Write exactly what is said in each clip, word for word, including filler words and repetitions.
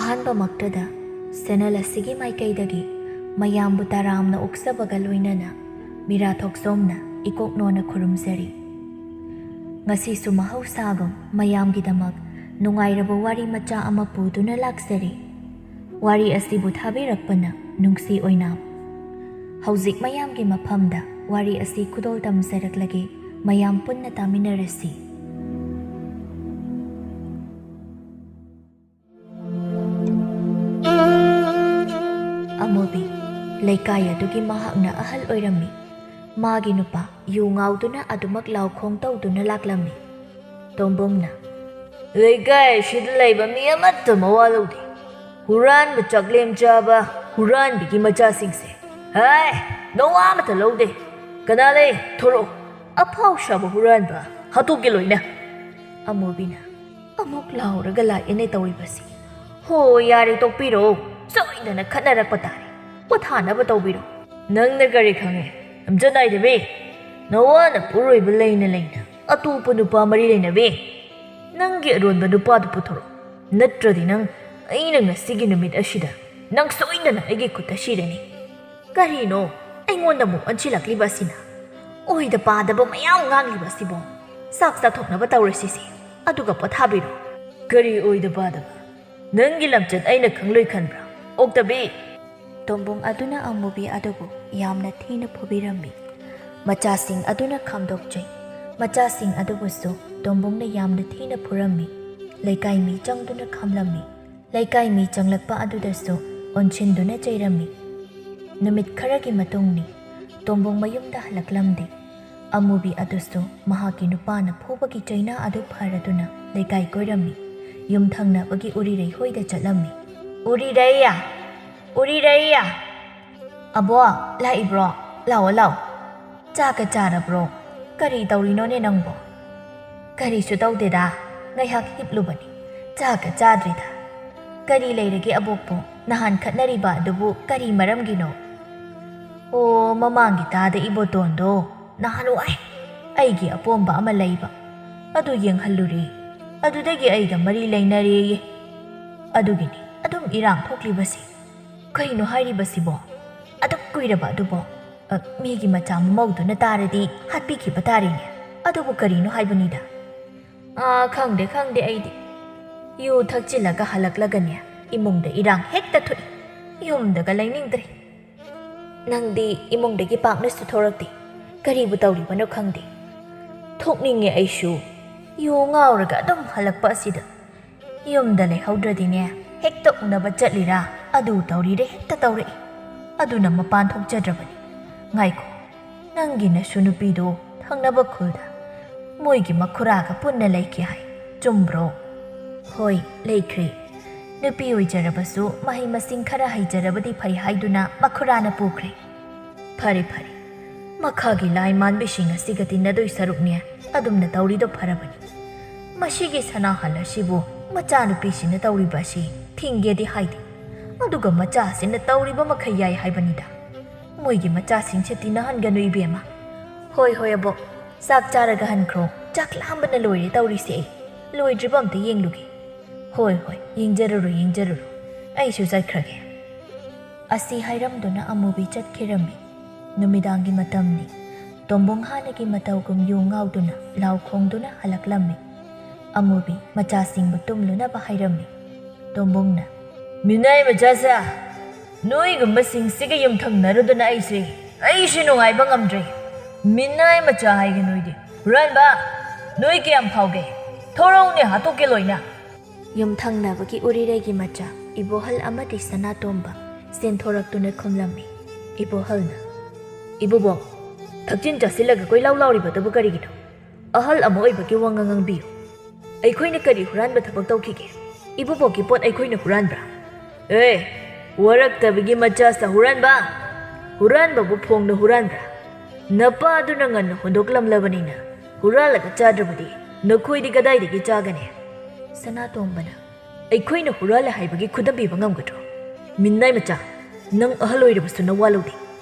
ꯑꯍꯥꯟꯕꯃꯛꯇꯗ ꯁꯦꯅꯦꯜ ꯑꯁꯤꯒꯤ ꯃꯥꯏꯀꯩꯗꯒꯤ ꯃꯌꯥꯝꯕꯨ ꯇꯔꯥꯝꯅ ꯑꯣꯛꯆꯕꯒ ꯂꯣꯏꯅꯅ ꯃꯤꯔꯥ ꯊꯣꯛꯆꯣꯝꯅ ꯏꯀꯣꯛ ꯅꯣꯟꯅ ꯈꯨꯔꯨꯝꯖꯔꯤ꯫ ꯉꯁꯤꯁꯨ ꯃꯍꯧꯁꯥꯒꯨꯝ ꯃꯌꯥꯝꯒꯤꯗꯃꯛ ꯅꯨꯡꯉꯥꯏꯔꯕ ꯋꯥꯔꯤ ꯃꯆꯥ ꯑꯃ ꯄꯨꯗꯨꯅ ꯂꯥꯛꯆꯔꯤ꯫ ꯋꯥꯔꯤ ꯑꯁꯤꯕꯨ ꯊꯥꯕꯤꯔꯛꯄꯅ ꯅꯨꯡꯁꯤ ꯑꯣꯏꯅꯥꯝ꯫ ꯍꯧꯖꯤꯛ ꯃꯌꯥꯝꯒꯤ ꯃꯐꯝꯗ ꯋꯥꯔꯤ ꯑꯁꯤ ꯈꯨꯗꯣꯜ ꯇꯝꯖꯔꯛꯂꯒꯦ, ꯃꯌꯥꯝ ꯄꯨꯟꯅ ꯇꯥꯃꯤꯟꯅꯔꯁꯤ꯫ ꯑꯃꯨꯕꯤ, ꯂꯩꯀꯥꯏ ꯑꯗꯨꯒꯤ ꯃꯍꯥꯛꯅ ꯑꯍꯜ ꯑꯣꯏꯔꯝꯃꯤ꯫ ꯃꯥꯒꯤ ꯅꯨꯄꯥ ꯌꯨ ꯉꯥꯎꯗꯨꯅ ꯑꯗꯨꯃꯛ ꯂꯥꯎꯈꯣꯡ ꯇꯧꯗꯨꯅ ꯂꯥꯛꯂꯝꯃꯤ꯫ ꯇꯣꯝꯕꯣꯝꯅ, "ꯂꯩꯀꯥꯏ ꯑꯁꯤꯗ ꯂꯩꯕ ꯃꯤ ꯑꯃꯠꯇ ꯃꯋꯥ ꯂꯧꯗꯦ꯫ ꯍꯨꯔꯥꯟꯕ ꯆꯥꯛꯂꯦꯝ ꯆꯥꯕ ꯍꯨꯔꯥꯟꯕꯤꯒꯤ ꯃꯆꯥꯁꯤꯡꯁꯦ꯫ ꯍꯥꯏ, ꯅꯋꯥ ꯑꯃꯠꯇ ꯂꯧꯗꯦ꯫ ꯀꯅꯥ ꯂꯩ? ꯊꯣꯔꯛꯑꯣ꯫ ꯑꯐꯥꯎ ꯁꯥꯕ ꯍꯨꯔꯥꯟꯕ ꯍꯥꯠꯇꯣꯛꯀꯦ ꯂꯣꯏꯅ꯫" ꯑꯃꯨꯕꯤꯅ ꯑꯃꯨꯛ ꯂꯥꯎꯔꯒ ꯂꯥꯛꯑꯦꯅꯦ ꯇꯧꯔꯤꯕꯁꯤ꯫ "ꯍꯣ, ꯌꯥꯔꯦ, ꯇꯣꯛꯄꯤꯔꯣ꯫ ꯁꯣꯏꯗꯅ ꯈꯠꯅꯔꯛꯄ ꯇꯥꯔꯦ꯫ ꯄꯣꯊꯥꯅꯕ ꯇꯧꯕꯤꯔꯣ꯫" "ꯅꯪꯅ ꯀꯔꯤ ꯈꯪꯉꯦ? ꯂꯝꯆꯠ ꯅꯥꯏꯗꯕꯤ꯫ ꯅꯋꯥ ꯅꯄꯨꯔꯣꯏꯕ ꯂꯩꯅ ꯂꯩꯅ ꯑꯇꯣꯞꯄ ꯅꯨꯄꯥ ꯃꯔꯤ ꯂꯩꯅꯕꯤ꯫ ꯅꯪꯒꯤ ꯑꯔꯣꯟꯕ ꯅꯨꯄꯥꯗꯨ ꯄꯨꯊꯣꯔꯛꯑꯣ꯫ ꯅꯠꯇ꯭ꯔꯗꯤ ꯅꯪ, ꯑꯩꯅ ꯉꯁꯤꯒꯤ ꯅꯨꯃꯤꯠ ꯑꯁꯤꯗ ꯅꯪ ꯁꯣꯏꯗꯅ ꯑꯩꯒꯤ ꯈꯨꯠꯇ ꯁꯤꯔꯅꯤ꯫" "ꯀꯔꯤꯅꯣ? ꯑꯩꯉꯣꯟꯗ ꯑꯃꯨꯛ ꯑꯣꯟꯁꯤꯜꯂꯛꯂꯤꯕ ꯑꯁꯤꯅ? ꯑꯣꯏꯗ ꯄꯥꯗꯕ ꯃꯌꯥꯝ ꯉꯥꯡꯂꯤꯕ ꯑꯁꯤꯕꯨ? ꯆꯥꯛ ꯆꯥꯊꯣꯛꯅꯕ ꯇꯧꯔꯁꯤꯁꯦ, ꯑꯗꯨꯒ ꯄꯣꯊꯥꯕꯤꯔꯣ꯫" "ꯀꯔꯤ ꯑꯣꯏꯗ ꯄꯥꯗꯕ? ꯅꯪꯒꯤ ꯂꯝꯆꯠ ꯑꯩꯅ ꯈꯪꯂꯣꯏ ꯈꯟꯕ꯭ꯔꯥ, ꯑꯣꯛꯇꯕꯤ?" ꯇꯣꯝꯕꯣꯡ ꯑꯗꯨꯅ ꯑꯃꯨꯕꯤ ꯑꯗꯨꯕꯨ ꯌꯥꯝꯅ ꯊꯤꯅ ꯐꯨꯕꯤꯔꯝꯃꯤ꯫ ꯃꯆꯥꯁꯤꯡ ꯑꯗꯨꯅ ꯈꯥꯝꯗꯣꯛꯆꯩ꯫ ꯃꯆꯥꯁꯤꯡ ꯑꯗꯨꯕꯨꯁꯨ ꯇꯣꯝꯕꯣꯡꯅ ꯌꯥꯝꯅ ꯊꯤꯅ ꯐꯨꯔꯝꯃꯤ꯫ ꯂꯩꯀꯥꯏ ꯃꯤ ꯆꯪꯗꯨꯅ ꯈꯥꯝꯂꯝꯃꯤ꯫ ꯂꯩꯀꯥꯏ ꯃꯤ ꯆꯪꯂꯛꯄ ꯑꯗꯨꯗꯁꯨ ꯑꯣꯟꯁꯤꯟꯗꯨꯅ ꯆꯩꯔꯝꯃꯤ꯫ ꯅꯨꯃꯤꯠ ꯈꯔꯒꯤ ꯃꯇꯨꯡꯅꯤ꯫ ꯇꯣꯝꯕꯣꯡ ꯃꯌꯨꯝꯗ ꯍꯜꯂꯛꯂꯝꯗꯦ꯫ ꯑꯃꯨꯕꯤ ꯑꯗꯨꯁꯨ ꯃꯍꯥꯛꯀꯤ ꯅꯨꯄꯥꯅ ꯐꯨꯕꯒꯤ ꯆꯩꯅꯥ ꯑꯗꯨ ꯐꯔꯗꯨꯅ ꯂꯩꯀꯥꯏ ꯀꯣꯏꯔꯝꯃꯤ꯫ ꯌꯨꯝ ꯊꯪꯅꯕꯒꯤ ꯎꯔꯤꯔꯩ ꯍꯣꯏꯗ ꯆꯠꯂꯝꯃꯤ꯫ "ꯎꯔꯤꯔꯩ! ꯎꯔꯤꯔꯩ! ꯑꯕꯣ, ꯂꯥꯛꯏꯕ꯭ꯔꯣ? ꯂꯥꯛꯑꯣ, ꯂꯥꯛꯑꯣ꯫ ꯆꯥꯛꯀ ꯆꯥꯔꯕ꯭ꯔꯣ? ꯀꯔꯤ ꯇꯧꯔꯤꯅꯣꯅꯦ ꯅꯪꯕꯣ?" "ꯀꯔꯤꯁꯨ ꯇꯧꯗꯦꯗ, ꯉꯥꯏꯍꯥꯛ ꯍꯤꯞꯂꯨꯕꯅꯤ꯫ ꯆꯥꯛꯀ ꯆꯥꯗ꯭ꯔꯤꯗ꯫ ꯀꯔꯤ ꯂꯩꯔꯒꯦ ꯑꯕꯣꯛꯄꯨ? ꯅꯍꯥꯟ ꯈꯠꯅꯔꯤꯕ ꯑꯗꯨꯕꯨ ꯀꯔꯤ ꯃꯔꯝꯒꯤꯅꯣ?" "ꯑꯣ, ꯃꯃꯥꯡꯒꯤ ꯇꯥꯗ ꯏꯕꯣꯇꯣꯟꯗꯣ ꯅꯍꯥꯟꯋꯥꯏ ꯑꯩꯒꯤ ꯑꯄꯣꯝꯕ ꯑꯃ ꯂꯩꯕ, ꯑꯗꯨ ꯌꯦꯡꯍꯜꯂꯨꯔꯦ꯫ ꯑꯗꯨꯗꯒꯤ ꯑꯩꯒ ꯃꯔꯤ ꯂꯩꯅꯔꯦꯌꯦ꯫ ꯑꯗꯨꯒꯤꯅꯤ ꯑꯗꯨꯝ ꯏꯔꯥꯡ ꯊꯣꯛꯂꯤꯕꯁꯤ? ꯀꯩꯅꯣ ꯍꯥꯏꯔꯤꯕꯁꯤꯕꯣ? ꯑꯗꯨꯛ ꯀꯨꯏꯔꯕ ꯑꯗꯨꯕꯣ? ꯑ, ꯃꯤꯒꯤ ꯃꯆꯥ ꯃꯃꯧꯗꯨꯅ ꯇꯥꯔꯗꯤ ꯍꯥꯠꯄꯤꯈꯤꯕ ꯇꯥꯔꯦꯅꯦ꯫ ꯑꯗꯨꯕꯨ ꯀꯔꯤꯅꯣ ꯍꯥꯏꯕꯅꯤꯗ? ꯑꯥ, ꯈꯪꯗꯦ, ꯈꯪꯗꯦ ꯑꯩꯗꯤ꯫ ꯌꯨ ꯊꯛꯆꯤꯜꯂꯒ ꯍꯜꯂꯛꯂꯒꯅꯦ, ꯏꯃꯨꯡꯗ ꯏꯔꯥꯡ ꯍꯦꯛꯇ ꯊꯣꯛꯏ꯫ ꯌꯨꯝꯗꯒ ꯂꯩꯅꯤꯡꯗ꯭ꯔꯦ꯫ ꯅꯪꯗꯤ ꯏꯃꯨꯡꯗꯒꯤ ꯄꯥꯛꯅꯁꯨ ꯊꯣꯔꯛꯇꯦ꯫ ꯀꯔꯤꯕꯨ ꯇꯧꯔꯤꯕꯅꯣ ꯈꯪꯗꯦ꯫ ꯊꯣꯛꯅꯤꯡꯉꯦ ꯑꯩꯁꯨ꯫ ꯌꯨ ꯉꯥꯎꯔꯒ ꯑꯗꯨꯝ ꯍꯜꯂꯛꯄ ꯑꯁꯤꯗ꯫ ꯌꯨꯝꯗ ꯂꯩꯍꯧꯗ꯭ꯔꯗꯤꯅꯦ, ꯍꯦꯛꯇ ꯎꯅꯕ ꯆꯠꯂꯤꯔꯥ, ꯑꯗꯨ ꯇꯧꯔꯤꯔꯥ ꯍꯦꯛꯇ ꯇꯧꯔꯛꯏ꯫ ꯑꯗꯨꯅ ꯃꯄꯥꯟ ꯊꯣꯛꯆꯗ꯭ꯔꯕꯅꯤ꯫ ꯉꯥꯏꯈꯣ, ꯅꯪꯒꯤ ꯅꯁꯨ ꯅꯨꯄꯤꯗꯣ ꯊꯪꯅꯕ ꯈꯨꯜꯗ ꯃꯣꯏꯒꯤ ꯃꯈꯨꯔꯥꯒ ꯄꯨꯟꯅ ꯂꯩꯈꯤ ꯍꯥꯏ꯫ ꯆꯨꯝꯕ꯭ꯔꯣ? ꯍꯣꯏ, ꯂꯩꯈ꯭ꯔꯦ꯫ ꯅꯨꯄꯤ ꯑꯣꯏꯖꯔꯕꯁꯨ ꯃꯍꯩ ꯃꯁꯤꯡ ꯈꯔ ꯍꯩꯖꯔꯕꯗꯤ ꯐꯩ ꯍꯥꯏꯗꯨꯅ ꯃꯈꯨꯔꯥꯅ ꯄꯨꯈ꯭ꯔꯦ꯫ ꯐꯔꯦ, ꯐꯔꯦ꯫ ꯃꯈꯥꯒꯤ ꯂꯥꯏ ꯃꯥꯟꯕꯤꯁꯤꯡ ꯑꯁꯤꯒ ꯇꯤꯟꯅꯗꯣꯏ ꯁꯔꯨꯛꯅꯦ, ꯑꯗꯨꯝꯅ ꯇꯧꯔꯤꯗꯣ ꯐꯔꯕꯅꯤ꯫ ꯃꯁꯤꯒꯤ ꯁꯅꯥꯍꯜ ꯑꯁꯤꯕꯨ ꯃꯆꯥꯅꯨꯄꯤꯁꯤꯅ ꯇꯧꯔꯤꯕ ꯑꯁꯤ ꯊꯤꯡꯒꯦꯗꯤ ꯍꯥꯏꯗꯦ꯫ ꯑꯗꯨꯒ ꯃꯆꯥꯁꯤꯅ ꯇꯧꯔꯤꯕ ꯃꯈꯩ ꯌꯥꯏ ꯍꯥꯏꯕꯅꯤꯗ꯫ ꯃꯣꯏꯒꯤ ꯃꯆꯥꯁꯤꯡꯁꯦ ꯇꯤꯟꯅꯍꯟꯒꯅꯨ, ꯏꯕꯦꯝꯃ꯫ ꯍꯣꯏ, ꯍꯣꯏ, ꯑꯕꯣꯛ꯫ ꯆꯥꯛ ꯆꯥꯔꯒ ꯍꯟꯈ꯭ꯔꯣ꯫ ꯆꯥꯛ ꯂꯥꯝꯕꯅ ꯂꯣꯏꯔꯦ ꯇꯧꯔꯤꯁꯦ ꯑꯩ꯫ ꯂꯣꯏꯗ꯭ꯔꯤꯕ ꯑꯝꯇ ꯌꯦꯡꯂꯨꯒꯦ꯫ ꯍꯣꯏ, ꯍꯣꯏ, ꯌꯦꯡꯖꯔꯨꯔꯣ, ꯌꯦꯡꯖꯔꯨꯔꯣ꯫ ꯑꯩꯁꯨ ꯆꯠꯈ꯭ꯔꯒꯦ꯫ ꯑꯁꯤ ꯍꯥꯏꯔꯝꯗꯨꯅ ꯑꯃꯨꯕꯤ ꯆꯠꯈꯤꯔꯝꯃꯤ꯫ ꯅꯨꯃꯤꯗꯥꯡꯒꯤ ꯃꯇꯝꯅꯤ꯫ ꯇꯣꯝꯕꯣꯡ ꯍꯥꯟꯅꯒꯤ ꯃꯇꯧꯒꯨꯝ ꯌꯨ ꯉꯥꯎꯗꯨꯅ ꯂꯥꯎ ꯈꯣꯡꯗꯨꯅ ꯍꯜꯂꯛꯂꯝꯃꯤ꯫ ꯑꯃꯨꯕꯤ ꯃꯆꯥꯁꯤꯡꯕꯨ ꯇꯨꯝꯂꯨꯅꯕ ꯍꯥꯏꯔꯝꯃꯤ꯫ ꯇꯣꯝꯕꯣꯡꯅ, "ꯃꯤꯅꯥꯏ ꯃꯆꯥꯁꯦ, ꯅꯣꯏꯒꯨꯝꯕꯁꯤꯡꯁꯤꯒ ꯌꯨꯝꯊꯪꯅꯔꯨꯗꯅ ꯑꯩꯁꯦ, ꯑꯩꯁꯦ ꯅꯨꯡꯉꯥꯏꯕ ꯉꯝꯗ꯭ꯔꯦ꯫ ꯃꯤꯅꯥꯏ ꯃꯆꯥ ꯍꯥꯏꯒꯦ ꯅꯣꯏꯗꯤ꯫ ꯍꯨꯔꯥꯟꯕ, ꯅꯣꯏ ꯀꯌꯥꯝ ꯐꯥꯎꯒꯦ? ꯊꯣꯔꯛꯎꯅꯦ, ꯍꯥꯠꯇꯣꯛꯀꯦ ꯂꯣꯏꯅ!" ꯌꯨꯝꯊꯪꯅꯕꯒꯤ ꯎꯔꯤꯔꯩꯒꯤ ꯃꯆꯥ ꯏꯕꯣꯍꯜ ꯑꯃꯗꯤ ꯁꯅꯥꯇꯣꯝꯕ ꯆꯦꯟꯊꯣꯔꯛꯇꯨꯅ ꯈꯨꯝꯂꯝꯃꯤ꯫ ꯏꯕꯣꯍꯜꯅ, "ꯏꯕꯣꯕꯣꯛ, ꯊꯛꯆꯤꯟ ꯆꯥꯁꯤꯜꯂꯒ ꯀꯣꯏꯂꯥꯎ ꯂꯥꯎꯔꯤꯕꯗꯨꯕꯨ ꯀꯔꯤꯒꯤꯅꯣ? ꯑꯍꯜ ꯑꯃ ꯑꯣꯏꯕꯒꯤ ꯋꯥꯉꯥꯡ ꯉꯥꯡꯕꯤꯌꯨ꯫ ꯑꯩꯈꯣꯏꯅ ꯀꯔꯤ ꯍꯨꯔꯥꯟꯕ ꯊꯕꯛ ꯇꯧꯈꯤꯒꯦ? ꯏꯕꯣꯕꯣꯛꯀꯤ ꯄꯣꯠ ꯑꯩꯈꯣꯏꯅ ꯍꯨꯔꯥꯟꯕ꯭ꯔꯥ?" "ꯑꯦ, ꯋꯥꯔꯛꯇꯕꯒꯤ ꯃꯆꯥꯁ ꯍꯨꯔꯥꯟꯕ! ꯍꯨꯔꯥꯟꯕꯕꯨ ꯐꯣꯡꯅ ꯍꯨꯔꯥꯟꯕ꯭ꯔꯥ? ꯅꯄꯥꯗꯨꯅ ꯉꯟꯅ ꯍꯨꯟꯗꯣꯛꯂꯝꯂꯕꯅꯤꯅ ꯍꯨꯔꯥꯜꯂꯒ ꯆꯥꯗ꯭ꯔꯕꯗꯤ ꯅꯈꯣꯏꯗꯤ ꯀꯗꯥꯏꯗꯒꯤ ꯆꯥꯒꯅꯤ?" ꯁꯅꯥꯇꯣꯝꯕꯅ, "ꯑꯩꯈꯣꯏꯅ ꯍꯨꯔꯥꯜꯂꯦ ꯍꯥꯏꯕꯒꯤ ꯈꯨꯗꯝ ꯄꯤꯕ ꯉꯝꯒꯗ꯭ꯔꯣ? ꯃꯤꯅꯥꯏ ꯃꯆꯥ, ꯅꯪ ꯑꯍꯜ ꯑꯣꯏꯔꯕꯁꯨ ꯅꯋꯥ ꯂꯧꯗꯦ꯫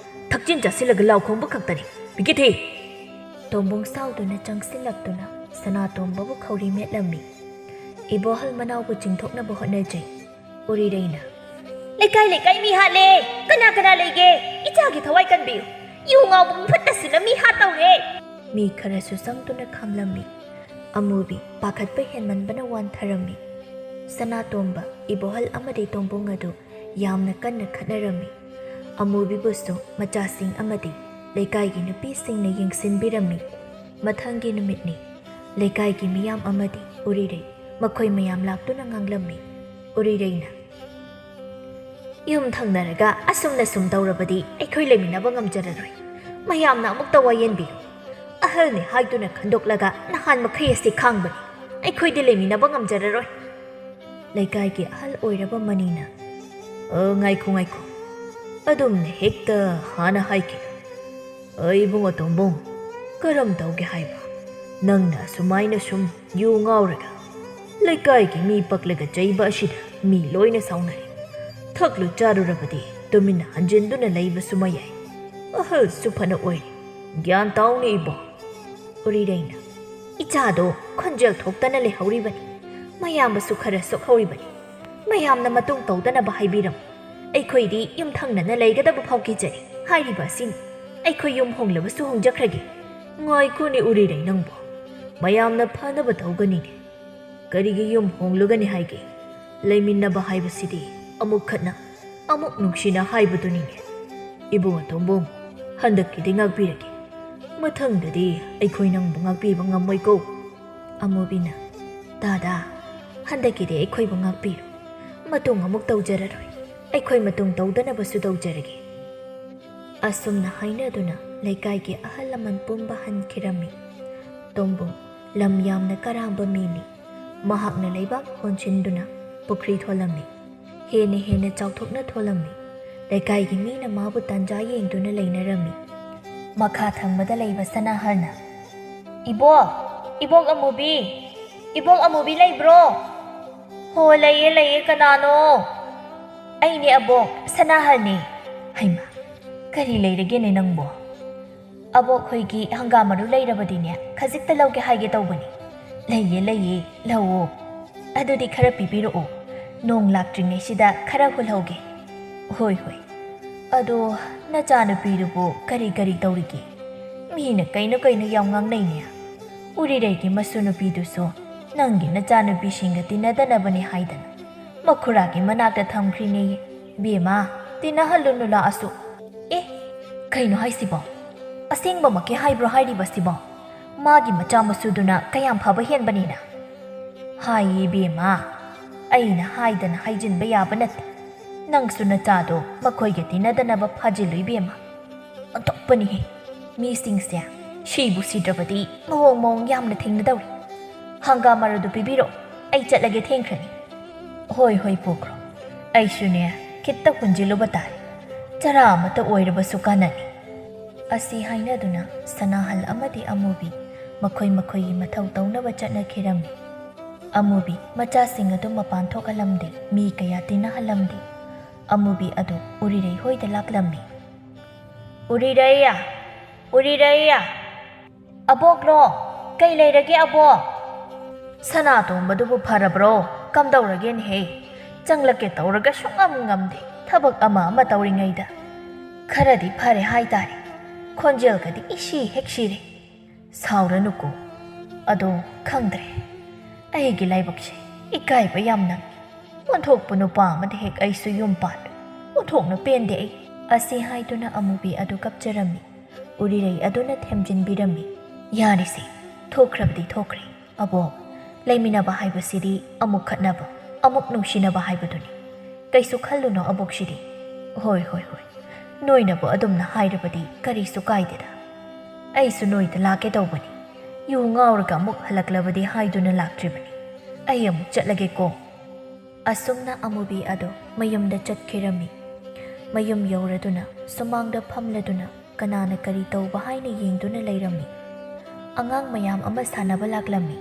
ꯊꯛꯆꯤꯟ ꯆꯥꯁꯤꯜꯂꯒ ꯂꯥꯎ ꯈꯣꯡꯕ ꯈꯛꯇꯅꯤ꯫ ꯄꯤꯀꯤꯊꯤ!" ꯇꯣꯝꯕꯣꯡ ꯁꯥꯎꯗꯨꯅ ꯆꯪꯁꯤꯜꯂꯛꯇꯨꯅ ꯁꯅꯥꯇꯣꯝꯕꯕꯨ ꯈꯧꯔꯤ ꯃꯦꯠꯂꯝꯃꯤ꯫ ꯏꯕꯣꯍꯜ ꯃꯅꯥꯎꯕꯨ ꯆꯤꯡꯊꯣꯛꯅꯕ ꯍꯣꯠꯅꯖꯩ꯫ ꯎꯔꯤꯔꯩꯅ, "ꯂꯩꯀꯥꯏ ꯂꯩꯀꯥꯏ ꯃꯤ ꯍꯥꯠꯂꯦ꯫ ꯀꯅꯥ ꯀꯅꯥ ꯂꯩꯒꯦ? ꯏꯆꯥꯒꯤ ꯊꯋꯥꯏ ꯀꯟꯕꯤꯌꯨ꯫ ꯌꯨ ꯉꯥꯎꯕ ꯃꯐꯠ ꯑꯁꯤꯅ ꯃꯤ ꯍꯥꯠꯇꯧꯔꯦ!" ꯃꯤ ꯈꯔꯁꯨ ꯆꯪꯗꯨꯅ ꯈꯥꯝꯂꯝꯃꯤ꯫ ꯑꯃꯨꯕꯤ ꯄꯥꯈꯠꯄ ꯍꯦꯟꯃꯟꯕꯅ ꯋꯥꯟꯊꯔꯝꯃꯤ꯫ ꯁꯅꯥꯇꯣꯝꯕ, ꯏꯕꯣꯍꯜ ꯑꯃꯗꯤ ꯇꯣꯝꯕꯣꯡ ꯑꯗꯨ ꯌꯥꯝꯅ ꯀꯟꯅ ꯈꯠꯅꯔꯝꯃꯤ꯫ ꯑꯃꯨꯕꯤꯕꯨꯁꯨ ꯃꯆꯥꯁꯤꯡ ꯑꯃꯗꯤ ꯂꯩꯀꯥꯏꯒꯤ ꯅꯨꯄꯤꯁꯤꯡꯅ ꯌꯦꯡꯁꯤꯟꯕꯤꯔꯝꯃꯤ꯫ ꯃꯊꯪꯒꯤ ꯅꯨꯃꯤꯠꯅꯤ꯫ ꯂꯩꯀꯥꯏꯒꯤ ꯃꯤꯌꯥꯝ ꯑꯃꯗꯤ ꯎꯔꯤꯔꯩ, ꯃꯈꯣꯏ ꯃꯌꯥꯝ ꯂꯥꯛꯇꯨꯅ ꯉꯥꯡꯂꯝꯃꯤ꯫ ꯎꯔꯤꯔꯩꯅ, "ꯌꯨꯝ ꯊꯪꯅꯔꯒ ꯑꯁꯨꯝꯅ ꯁꯨꯝ ꯇꯧꯔꯕꯗꯤ ꯑꯩꯈꯣꯏ ꯂꯩꯃꯤꯟꯅꯕ ꯉꯝꯖꯔꯔꯣꯏ꯫ ꯃꯌꯥꯝꯅ ꯑꯃꯨꯛꯇ ꯋꯥꯌꯦꯟꯕꯤꯌꯨ꯫ ꯑꯍꯜꯅꯤ ꯍꯥꯏꯗꯨꯅ ꯈꯟꯗꯣꯛꯂꯒ ꯅꯍꯥꯟ ꯃꯈꯩ ꯑꯁꯤ ꯈꯥꯡꯕꯅꯤ꯫ ꯑꯩꯈꯣꯏꯗꯤ ꯂꯩꯃꯤꯟꯅꯕ ꯉꯝꯖꯔꯔꯣꯏ꯫" ꯂꯩꯀꯥꯏꯒꯤ ꯑꯍꯜ ꯑꯣꯏꯔꯕ ꯃꯅꯤꯅ, "ꯑ, ꯉꯥꯏꯈꯣ, ꯉꯥꯏꯈꯣ꯫ ꯑꯗꯨꯝꯅ ꯍꯦꯛꯇ ꯍꯥꯟꯅ ꯍꯥꯏꯈꯤꯅꯨ꯫ ꯑ, ꯏꯕꯨꯡꯉꯣ ꯇꯣꯝꯕꯣꯡ, ꯀꯔꯝ ꯇꯧꯒꯦ ꯍꯥꯏꯕ? ꯅꯪꯅ ꯑꯁꯨꯃꯥꯏꯅ ꯁꯨꯝ ꯌꯨ ꯉꯥꯎꯔꯒ ꯂꯩꯀꯥꯏꯒꯤ ꯃꯤ ꯄꯛꯂꯒ ꯆꯩꯕ ꯑꯁꯤꯗ ꯃꯤ ꯂꯣꯏꯅ ꯁꯥꯎꯅꯔꯤ꯫ ꯊꯛꯂꯨ ꯆꯥꯔꯨꯔꯕꯗꯤ ꯇꯨꯃꯤꯟꯅ ꯍꯟꯖꯤꯟꯗꯨꯅ ꯂꯩꯕꯁꯨ ꯃꯌꯥꯏ꯫ ꯑꯍꯜꯁꯨ ꯐꯅ ꯑꯣꯏꯔꯤ꯫ ꯒ꯭ꯌꯥꯟ ꯇꯥꯎꯅꯦ ꯏꯕꯣ꯫" ꯎꯔꯤꯔꯩꯅ, "ꯏꯆꯥꯗꯣ ꯈꯣꯟꯖꯦꯜ ꯊꯣꯛꯇꯅ ꯂꯩꯍꯧꯔꯤꯕꯅꯤ꯫ ꯃꯌꯥꯝꯕꯁꯨ ꯈꯔ ꯁꯣꯛꯍꯧꯔꯤꯕꯅꯤ꯫ ꯃꯌꯥꯝꯅ ꯃꯇꯨꯡ ꯇꯧꯗꯅꯕ ꯍꯥꯏꯕꯤꯔꯝꯃꯨ꯫ ꯑꯩꯈꯣꯏꯗꯤ ꯌꯨꯝꯊꯪꯅꯅ ꯂꯩꯒꯗꯕ ꯐꯥꯎ ꯀꯤꯖꯔꯦ ꯍꯥꯏꯔꯤꯕ ꯑꯁꯤꯅꯤ꯫ ꯑꯩꯈꯣꯏ ꯌꯨꯝ ꯍꯣꯡꯂꯕꯁꯨ ꯍꯣꯡꯖꯈ꯭ꯔꯒꯦ꯫" "ꯉꯥꯏꯈꯣꯅꯦ ꯎꯔꯤꯔꯩ ꯅꯪꯕꯣ꯫ ꯃꯌꯥꯝꯅ ꯐꯅꯕ ꯇꯧꯒꯅꯤꯅꯦ꯫ ꯀꯔꯤꯒꯤ ꯌꯨꯝ ꯍꯣꯡꯂꯨꯒꯅꯤ ꯍꯥꯏꯒꯦ? ꯂꯩꯃꯤꯟꯅꯕ ꯍꯥꯏꯕꯁꯤꯗꯤ ꯑꯃꯨꯛ ꯈꯠꯅ, ꯑꯃꯨꯛ ꯅꯨꯡꯁꯤꯅ ꯍꯥꯏꯕꯗꯨꯅꯤꯅꯦ꯫ ꯏꯕꯨꯡꯉꯣ ꯇꯣꯝꯕꯣꯡ, ꯍꯟꯗꯛꯀꯤꯗꯤ ꯉꯥꯛꯄꯤꯔꯒꯦ꯫ ꯃꯊꯪꯗꯗꯤ ꯑꯩꯈꯣꯏ ꯅꯪꯕꯨ ꯉꯥꯛꯄꯤꯕ ꯉꯝꯃꯣꯏꯀꯣ꯫" ꯑꯃꯨꯕꯤꯅ, "ꯗꯥꯗꯥ, ꯍꯟꯗꯛꯀꯤꯗꯤ ꯑꯩꯈꯣꯏꯕꯨ ꯉꯥꯛꯄꯤꯔꯣ꯫ ꯃꯇꯨꯡ ꯑꯃꯨꯛ ꯇꯧꯖꯔꯔꯣꯏ꯫ ꯑꯩꯈꯣꯏ ꯃꯇꯨꯡ ꯇꯧꯗꯅꯕꯁꯨ ꯇꯧꯖꯔꯒꯦ꯫" ꯑꯁꯨꯝꯅ ꯍꯥꯏꯅꯗꯨꯅ ꯂꯩꯀꯥꯏꯒꯤ ꯑꯍꯜ ꯂꯃꯟ ꯄꯨꯝꯕ ꯍꯟꯈꯤꯔꯝꯃꯤ꯫ ꯇꯣꯝꯕꯣꯡ ꯂꯝ ꯌꯥꯝꯅ ꯀꯔꯥꯝꯕ ꯃꯤꯅꯤ꯫ ꯃꯍꯥꯛꯅ ꯂꯩꯕꯥꯛ ꯍꯣꯟꯁꯤꯟꯗꯨꯅ ꯄꯨꯈ꯭ꯔꯤ ꯊꯣꯜꯂꯝꯃꯤ꯫ ꯍꯦꯟꯅ ꯍꯦꯟꯅ ꯆꯥꯎꯊꯣꯛꯅ ꯊꯣꯜꯂꯝꯃꯤ꯫ ꯂꯩꯀꯥꯏꯒꯤ ꯃꯤꯅ ꯃꯥꯕꯨ ꯇꯥꯟꯖꯥ ꯌꯦꯡꯗꯨꯅ ꯂꯩꯅꯔꯝꯃꯤ꯫ ꯃꯈꯥ ꯊꯪꯕꯗ ꯂꯩꯕ ꯁꯅꯥꯍꯔꯅ, "ꯏꯕꯣꯛ! ꯏꯕꯣꯛ ꯑꯃꯨꯕꯤ! ꯏꯕꯣꯛ ꯑꯃꯨꯕꯤ ꯂꯩꯕ꯭ꯔꯣ?" "ꯍꯣ, ꯂꯩꯌꯦ, ꯂꯩꯌꯦ꯫ ꯀꯅꯥꯅꯣ?" "ꯑꯩꯅꯦ ꯑꯕꯣꯛ, ꯁꯅꯥꯍꯔꯅꯦ꯫" "ꯍꯩꯃꯥ, ꯀꯔꯤ ꯂꯩꯔꯒꯦꯅꯦ ꯅꯪꯕꯣ?" "ꯑꯕꯣꯛ ꯍꯣꯏꯒꯤ ꯍꯪꯒꯥꯝ ꯃꯔꯨ ꯂꯩꯔꯕꯗꯤꯅꯦ, ꯈꯖꯤꯛꯇ ꯂꯧꯒꯦ ꯍꯥꯏꯒꯦ ꯇꯧꯕꯅꯤ꯫" "ꯂꯩꯌꯦ, ꯂꯩꯌꯦ, ꯂꯧꯑꯣ꯫ ꯑꯗꯨꯗꯤ ꯈꯔ ꯄꯤꯕꯤꯔꯛꯑꯣ꯫ ꯅꯣꯡ ꯂꯥꯛꯇ꯭ꯔꯤꯉꯩꯁꯤꯗ ꯈꯔ ꯍꯨꯜꯍꯧꯒꯦ꯫ ꯍꯣꯏ, ꯍꯣꯏ꯫ ꯑꯗꯣ, ꯅꯆꯥꯅꯨꯄꯤꯗꯨꯕꯨ ꯀꯔꯤ ꯀꯔꯤ ꯇꯧꯔꯤꯒꯦ? ꯃꯤꯅ ꯀꯩꯅꯣ ꯀꯩꯅꯣ ꯌꯥꯝ ꯉꯥꯡꯅꯩꯅꯦ꯫ ꯎꯔꯤꯔꯩꯒꯤ ꯃꯁꯨ ꯅꯨꯄꯤꯗꯨꯁꯨ ꯅꯪꯒꯤ ꯅꯆꯥꯅꯨꯄꯤꯁꯤꯡꯒ ꯇꯤꯟꯅꯗꯅꯕꯅꯦ ꯍꯥꯏꯗꯅ ꯃꯈꯨꯔꯥꯒꯤ ꯃꯅꯥꯛꯇ ꯊꯝꯈ꯭ꯔꯤꯅꯦꯌꯦ꯫ ꯕꯦꯝꯃ, ꯇꯤꯟꯅꯍꯜꯂꯨꯅꯨ ꯂꯥꯛꯑꯁꯨ꯫ ꯑꯦ, ꯀꯩꯅꯣ ꯍꯥꯏꯁꯤꯕꯣ? ꯑꯁꯦꯡꯕꯃꯛꯀꯤ ꯍꯥꯏꯕ꯭ꯔꯣ ꯍꯥꯏꯔꯤꯕꯁꯤꯕꯣ? ꯃꯥꯒꯤ ꯃꯆꯥ ꯃꯁꯨꯗꯨꯅ ꯀꯌꯥꯝ ꯐꯕ ꯍꯦꯟꯕꯅꯤꯅ? ꯍꯥꯏꯌꯦ ꯏꯕꯦꯝꯃ, ꯑꯩꯅ ꯍꯥꯏꯗꯅ ꯍꯥꯏꯖꯤꯟꯕ ꯌꯥꯕ ꯅꯠꯇꯦ꯫ ꯅꯪꯁꯨ ꯅꯆꯥꯗꯣ ꯃꯈꯣꯏꯒ ꯇꯤꯟꯅꯗꯅꯕ ꯐꯥꯖꯤꯜꯂꯨ ꯏꯕꯦꯝꯃ꯫ ꯑꯣꯟꯊꯣꯛꯄꯅꯤꯍꯦ, ꯃꯤꯁꯤꯡꯁꯦ ꯁꯤꯕꯨ ꯁꯤꯗ꯭ꯔꯕꯗꯤ ꯃꯑꯣꯡ ꯃꯑꯣꯡ ꯌꯥꯝꯅ ꯊꯦꯡꯅꯗꯧꯔꯤ꯫ ꯍꯪꯒꯥꯝ ꯃꯔꯨꯗꯨ ꯄꯤꯕꯤꯔꯛꯑꯣ, ꯑꯩ ꯆꯠꯂꯒꯦ, ꯊꯦꯡꯈ꯭ꯔꯅꯤ꯫ ꯍꯣꯏ, ꯍꯣꯏ ꯄꯨꯈ꯭ꯔꯣ, ꯑꯩꯁꯨꯅꯦ ꯈꯤꯠꯇ ꯍꯨꯟꯖꯤꯜꯂꯨꯕ ꯇꯥꯔꯦ꯫ ꯆꯔꯥ ꯑꯃꯠꯇ ꯑꯣꯏꯔꯕꯁꯨ ꯀꯥꯟꯅꯅꯤ꯫ ꯑꯁꯤ ꯍꯥꯏꯅꯗꯨꯅ ꯁꯅꯥꯍꯜ ꯑꯃꯗꯤ ꯑꯃꯨꯕꯤ ꯃꯈꯣꯏ ꯃꯈꯣꯏꯒꯤ ꯃꯊꯧ ꯇꯧꯅꯕ ꯆꯠꯅꯈꯤꯔꯝꯃꯤ꯫ ꯑꯃꯨꯕꯤ ꯃꯆꯥꯁꯤꯡ ꯑꯗꯨ ꯃꯄꯥꯟ ꯊꯣꯛꯍꯜꯂꯝꯗꯦ, ꯃꯤ ꯀꯌꯥ ꯇꯤꯟꯅꯍꯜꯂꯝꯗꯦ꯫ ꯑꯃꯨꯕꯤ ꯑꯗꯨ ꯎꯔꯤꯔꯩ ꯍꯣꯏꯗ ꯂꯥꯛꯂꯝꯃꯤ꯫ "ꯎꯔꯤꯔꯩ! ꯎꯔꯤꯔꯩ!" "ꯑꯕꯣꯛꯂꯣ? ꯀꯩ ꯂꯩꯔꯒꯦ ꯑꯕꯣꯛ?" "ꯁꯅꯥꯇꯣꯝꯕꯗꯨꯕꯨ ꯐꯔꯕ꯭ꯔꯣ? ꯀꯝꯗꯧꯔꯒꯦꯅꯦꯍꯦ? ꯆꯪꯂꯛꯀꯦ ꯇꯧꯔꯒ ꯁꯨꯡꯉꯝ ꯉꯝꯗꯦ, ꯊꯕꯛ ꯑꯃ ꯑꯃ ꯇꯧꯔꯤꯉꯩꯗ꯫ ꯈꯔꯗꯤ ꯐꯔꯦ ꯍꯥꯏꯇꯥꯔꯦ꯫ ꯈꯣꯟꯖꯦꯜꯒꯗꯤ ꯏꯁꯤ ꯍꯦꯛ ꯁꯤꯔꯦ꯫ ꯁꯥꯎꯔꯅꯨꯀꯣ꯫ ꯑꯗꯣ ꯈꯪꯗ꯭ꯔꯦ꯫ ꯑꯩꯒꯤ ꯂꯥꯏꯕꯛꯁꯦ ꯏꯀꯥꯏꯕ ꯌꯥꯝ ꯅꯪꯉꯤ꯫ ꯑꯣꯟꯊꯣꯛꯄ ꯅꯨꯄꯥ ꯑꯃꯗ ꯍꯦꯛ ꯑꯩꯁꯨ ꯌꯨꯝ ꯄꯥꯜꯂꯨ꯫ ꯑꯣꯟꯊꯣꯛꯅ ꯄꯦꯟꯗꯦ ꯑꯩ꯫" ꯑꯁꯤ ꯍꯥꯏꯗꯨꯅ ꯑꯃꯨꯕꯤ ꯑꯗꯨ ꯀꯞꯆꯔꯝꯃꯤ꯫ ꯎꯔꯤꯔꯩ ꯑꯗꯨꯅ ꯊꯦꯝꯖꯤꯟꯕꯤꯔꯝꯃꯤ꯫ "ꯌꯥꯔꯤꯁꯦ, ꯊꯣꯛꯈ꯭ꯔꯕꯗꯤ ꯊꯣꯛꯈ꯭ꯔꯦ꯫ ꯑꯕꯣꯛ, ꯂꯩꯃꯤꯟꯅꯕ ꯍꯥꯏꯕꯁꯤꯗꯤ ꯑꯃꯨꯛ ꯈꯠꯅꯕ, ꯑꯃꯨꯛ ꯅꯨꯡꯁꯤꯅꯕ ꯍꯥꯏꯕꯗꯨꯅꯤ꯫ ꯀꯩꯁꯨ ꯈꯜꯂꯨꯅꯣ ꯑꯕꯣꯛꯁꯤꯗꯤ꯫ ꯍꯣꯏ, ꯍꯣꯏ, ꯍꯣꯏ꯫ ꯅꯣꯏꯅꯕꯨ ꯑꯗꯨꯝꯅ ꯍꯥꯏꯔꯕꯗꯤ ꯀꯔꯤꯁꯨ ꯀꯥꯏꯗꯦꯗ꯫ ꯑꯩꯁꯨ ꯅꯣꯏꯗ ꯂꯥꯛꯀꯦ ꯇꯧꯕꯅꯤ꯫ ꯌꯨ ꯉꯥꯎꯔꯒ ꯑꯃꯨꯛ ꯍꯜꯂꯛꯂꯕꯗꯤ ꯍꯥꯏꯗꯨꯅ ꯂꯥꯛꯇ꯭ꯔꯤꯕꯅꯤ꯫ ꯑꯩ ꯑꯃꯨꯛ ꯆꯠꯂꯒꯦꯀꯣ꯫" ꯑꯁꯨꯝꯅ ꯑꯃꯨꯕꯤ ꯑꯗꯨ ꯃꯌꯨꯝꯗ ꯆꯠꯈꯤꯔꯝꯃꯤ꯫ ꯃꯌꯨꯝ ꯌꯧꯔꯗꯨꯅ ꯁꯨꯃꯥꯡꯗ ꯐꯝꯂꯗꯨꯅ ꯀꯅꯥꯅ ꯀꯔꯤ ꯇꯧꯕ ꯍꯥꯏꯅ ꯌꯦꯡꯗꯨꯅ ꯂꯩꯔꯝꯃꯤ꯫ ꯑꯉꯥꯡ ꯃꯌꯥꯝ ꯑꯃ ꯁꯥꯟꯅꯕ ꯂꯥꯛꯂꯝꯃꯤ꯫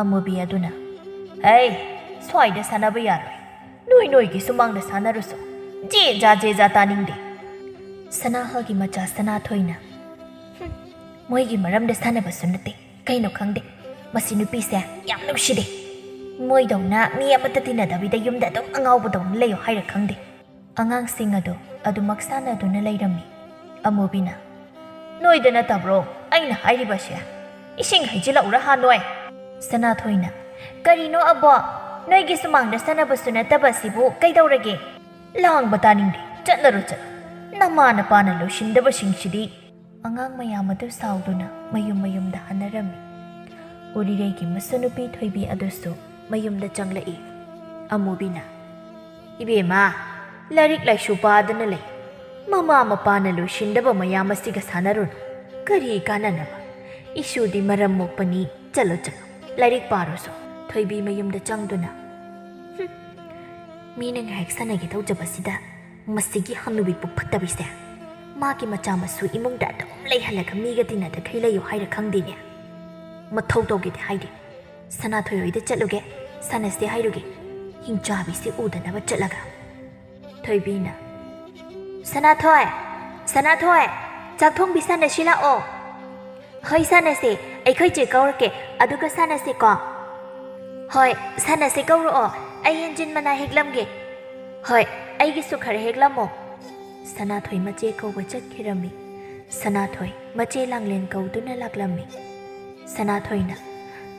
ꯑꯃꯨꯕꯤ ꯑꯗꯨꯅ, "ꯍꯩ, ꯁ꯭ꯋꯥꯏꯗ ꯁꯥꯟꯅꯕ ꯌꯥꯔꯣꯏ꯫ ꯅꯣꯏ ꯅꯣꯏꯒꯤ ꯁꯨꯃꯥꯡꯗ ꯁꯥꯟꯅꯔꯨꯁꯨ꯫ ꯖꯦ ꯖꯥ, ꯖꯦ ꯖꯥ ꯇꯥꯅꯤꯡꯗꯦ꯫" ꯁꯅꯥꯍꯜꯒꯤ ꯃꯆꯥ ꯁꯅꯥꯊꯣꯏꯅ, "ꯍꯨꯝ, ꯃꯣꯏꯒꯤ ꯃꯔꯝꯗ ꯁꯥꯟꯅꯕꯁꯨ ꯅꯠꯇꯦ꯫ ꯀꯩꯅꯣ ꯈꯪꯗꯦ꯫ ꯃꯁꯤ ꯅꯨꯄꯤꯁꯦ ꯌꯥꯝ ꯅꯨꯡꯁꯤꯗꯦ꯫ ꯃꯣꯏꯗꯧꯅ ꯃꯤ ꯑꯃꯠꯇ ꯇꯤꯟꯅꯗꯕꯤꯗ ꯌꯨꯝꯗ ꯑꯗꯨꯝ ꯑꯉꯥꯎꯕꯗꯧꯅ ꯂꯩꯌꯣ ꯍꯥꯏꯔ ꯈꯪꯗꯦ꯫ ꯑꯉꯥꯡꯁꯤꯡ ꯑꯗꯨ ꯑꯗꯨꯃꯛ ꯁꯥꯟꯅꯗꯨꯅ ꯂꯩꯔꯝꯃꯤ꯫ ꯑꯃꯨꯕꯤꯅ, "ꯅꯣꯏꯗ ꯅꯠꯇꯕ꯭ꯔꯣ ꯑꯩꯅ ꯍꯥꯏꯔꯤꯕꯁꯦ? ꯏꯁꯤꯡ ꯍꯩꯖꯤꯜꯂꯛꯎꯔꯥ ꯍꯥ ꯅꯣꯏ?" ꯁꯅꯥꯊꯣꯏꯅ, "ꯀꯔꯤꯅꯣ ꯑꯕꯣ? ꯅꯣꯏꯒꯤ ꯁꯨꯃꯥꯡꯗ ꯁꯥꯟꯅꯕꯁꯨ ꯅꯠꯇꯕ ꯁꯤꯕꯨ ꯀꯩꯗꯧꯔꯒꯦ? ꯂꯥꯡꯕ ꯇꯥꯅꯤꯡꯗꯦ, ꯆꯠꯂꯔꯣ ꯆꯠꯂꯣ꯫ ꯅꯃꯥ ꯅꯄꯥꯅ ꯂꯣꯏꯁꯤꯟꯗꯕꯁꯤꯡꯁꯤꯗꯤ"꯫ ꯑꯉꯥꯡ ꯃꯌꯥꯝ ꯑꯗꯨ ꯁꯥꯎꯗꯨꯅ ꯃꯌꯨꯝ ꯃꯌꯨꯝꯗ ꯍꯟꯅꯔꯝꯃꯤ꯫ ꯎꯔꯤꯔꯩꯒꯤ ꯃꯁꯨꯅꯨꯄꯤ ꯊꯣꯏꯕꯤ ꯑꯗꯨꯁꯨ ꯃꯌꯨꯝꯗ ꯆꯪꯂꯛꯏ꯫ ꯑꯃꯨꯕꯤꯅ, "ꯏꯕꯦꯝꯃ, ꯂꯥꯏꯔꯤꯛ ꯂꯥꯏꯁꯨ ꯄꯥꯗꯅ ꯂꯩ꯫ ꯃꯃꯥ ꯃꯄꯥꯅ ꯂꯣꯏꯁꯤꯟꯗꯕ ꯃꯌꯥꯝ ꯑꯁꯤꯒ ꯁꯥꯟꯅꯔꯨꯅꯨ꯫ ꯀꯔꯤ ꯀꯥꯟꯅꯅꯕ? ꯏꯁꯨꯗꯤ ꯃꯔꯝ ꯃꯣꯛꯄꯅꯤ꯫ ꯆꯠꯂꯣ, ꯆꯠꯂꯣ, ꯂꯥꯏꯔꯤꯛ ꯄꯥꯔꯨꯁꯣ"꯫ ꯊꯣꯏꯕꯤ ꯃꯌꯨꯝꯗ ꯆꯪꯗꯨꯅ, "ꯍꯨꯝ, ꯃꯤꯅ ꯉꯥꯏꯍꯥꯛ ꯁꯥꯟꯅꯒꯦ ꯇꯧꯖꯕꯁꯤꯗ ꯃꯁꯤꯒꯤ ꯍꯅꯨꯕꯤ ꯄꯨꯛ ꯐꯠꯇꯕꯤꯁꯦ꯫ ꯃꯥꯒꯤ ꯃꯆꯥ ꯃꯁꯨ ꯏꯃꯨꯡꯗ ꯑꯗꯨꯝ ꯂꯩꯍꯜꯂꯒ ꯃꯤꯒ ꯇꯤꯟꯅꯗꯈꯩ ꯂꯩꯌꯨ ꯍꯥꯏꯔ ꯈꯪꯗꯦꯅꯦ꯫ ꯃꯊꯧ ꯇꯧꯒꯦꯗꯤ ꯍꯥꯏꯗꯦ꯫ ꯁꯅꯥꯊꯣꯏ ꯍꯣꯏꯗ ꯆꯠꯂꯨꯒꯦ, ꯁꯥꯟꯅꯁꯦ ꯍꯥꯏꯔꯨꯒꯦ꯫ ꯍꯤꯡꯆꯥꯕꯤꯁꯦ ꯎꯗꯅꯕ ꯆꯠꯂꯒ"꯫ ꯊꯣꯏꯕꯤꯅ, "ꯁꯅꯥꯊꯣꯏ, ꯁꯅꯥꯊꯣꯏ, ꯆꯥꯛ ꯊꯣꯡꯕꯤ ꯁꯥꯟꯅꯁꯤ ꯂꯥꯛꯑꯣ"꯫ "ꯍꯣꯏ, ꯁꯥꯟꯅꯁꯦ꯫ ꯑꯩꯈꯣꯏ ꯆꯦ ꯀꯧꯔꯛꯀꯦ, ꯑꯗꯨꯒ ꯁꯥꯟꯅꯁꯦꯀꯣ"꯫ "ꯍꯣꯏ, ꯁꯥꯟꯅꯁꯦ, ꯀꯧꯔꯛꯑꯣ꯫ ꯑꯩ ꯌꯦꯟꯖꯤꯟ ꯃꯅꯥ ꯍꯦꯛꯂꯝꯒꯦ"꯫ "ꯍꯣꯏ, ꯑꯩꯒꯤꯁꯨ ꯈꯔ ꯍꯦꯛꯂꯝꯃꯣ"꯫ ꯁꯅꯥꯊꯣꯏ ꯃꯆꯦ ꯀꯧꯕ ꯆꯠꯈꯤꯔꯝꯃꯤ꯫ ꯁꯅꯥꯊꯣꯏ ꯃꯆꯦ ꯂꯥꯡꯂꯦꯟ ꯀꯧꯗꯨꯅ ꯂꯥꯛꯂꯝꯃꯤ꯫ ꯁꯅꯥꯊꯣꯏꯅ,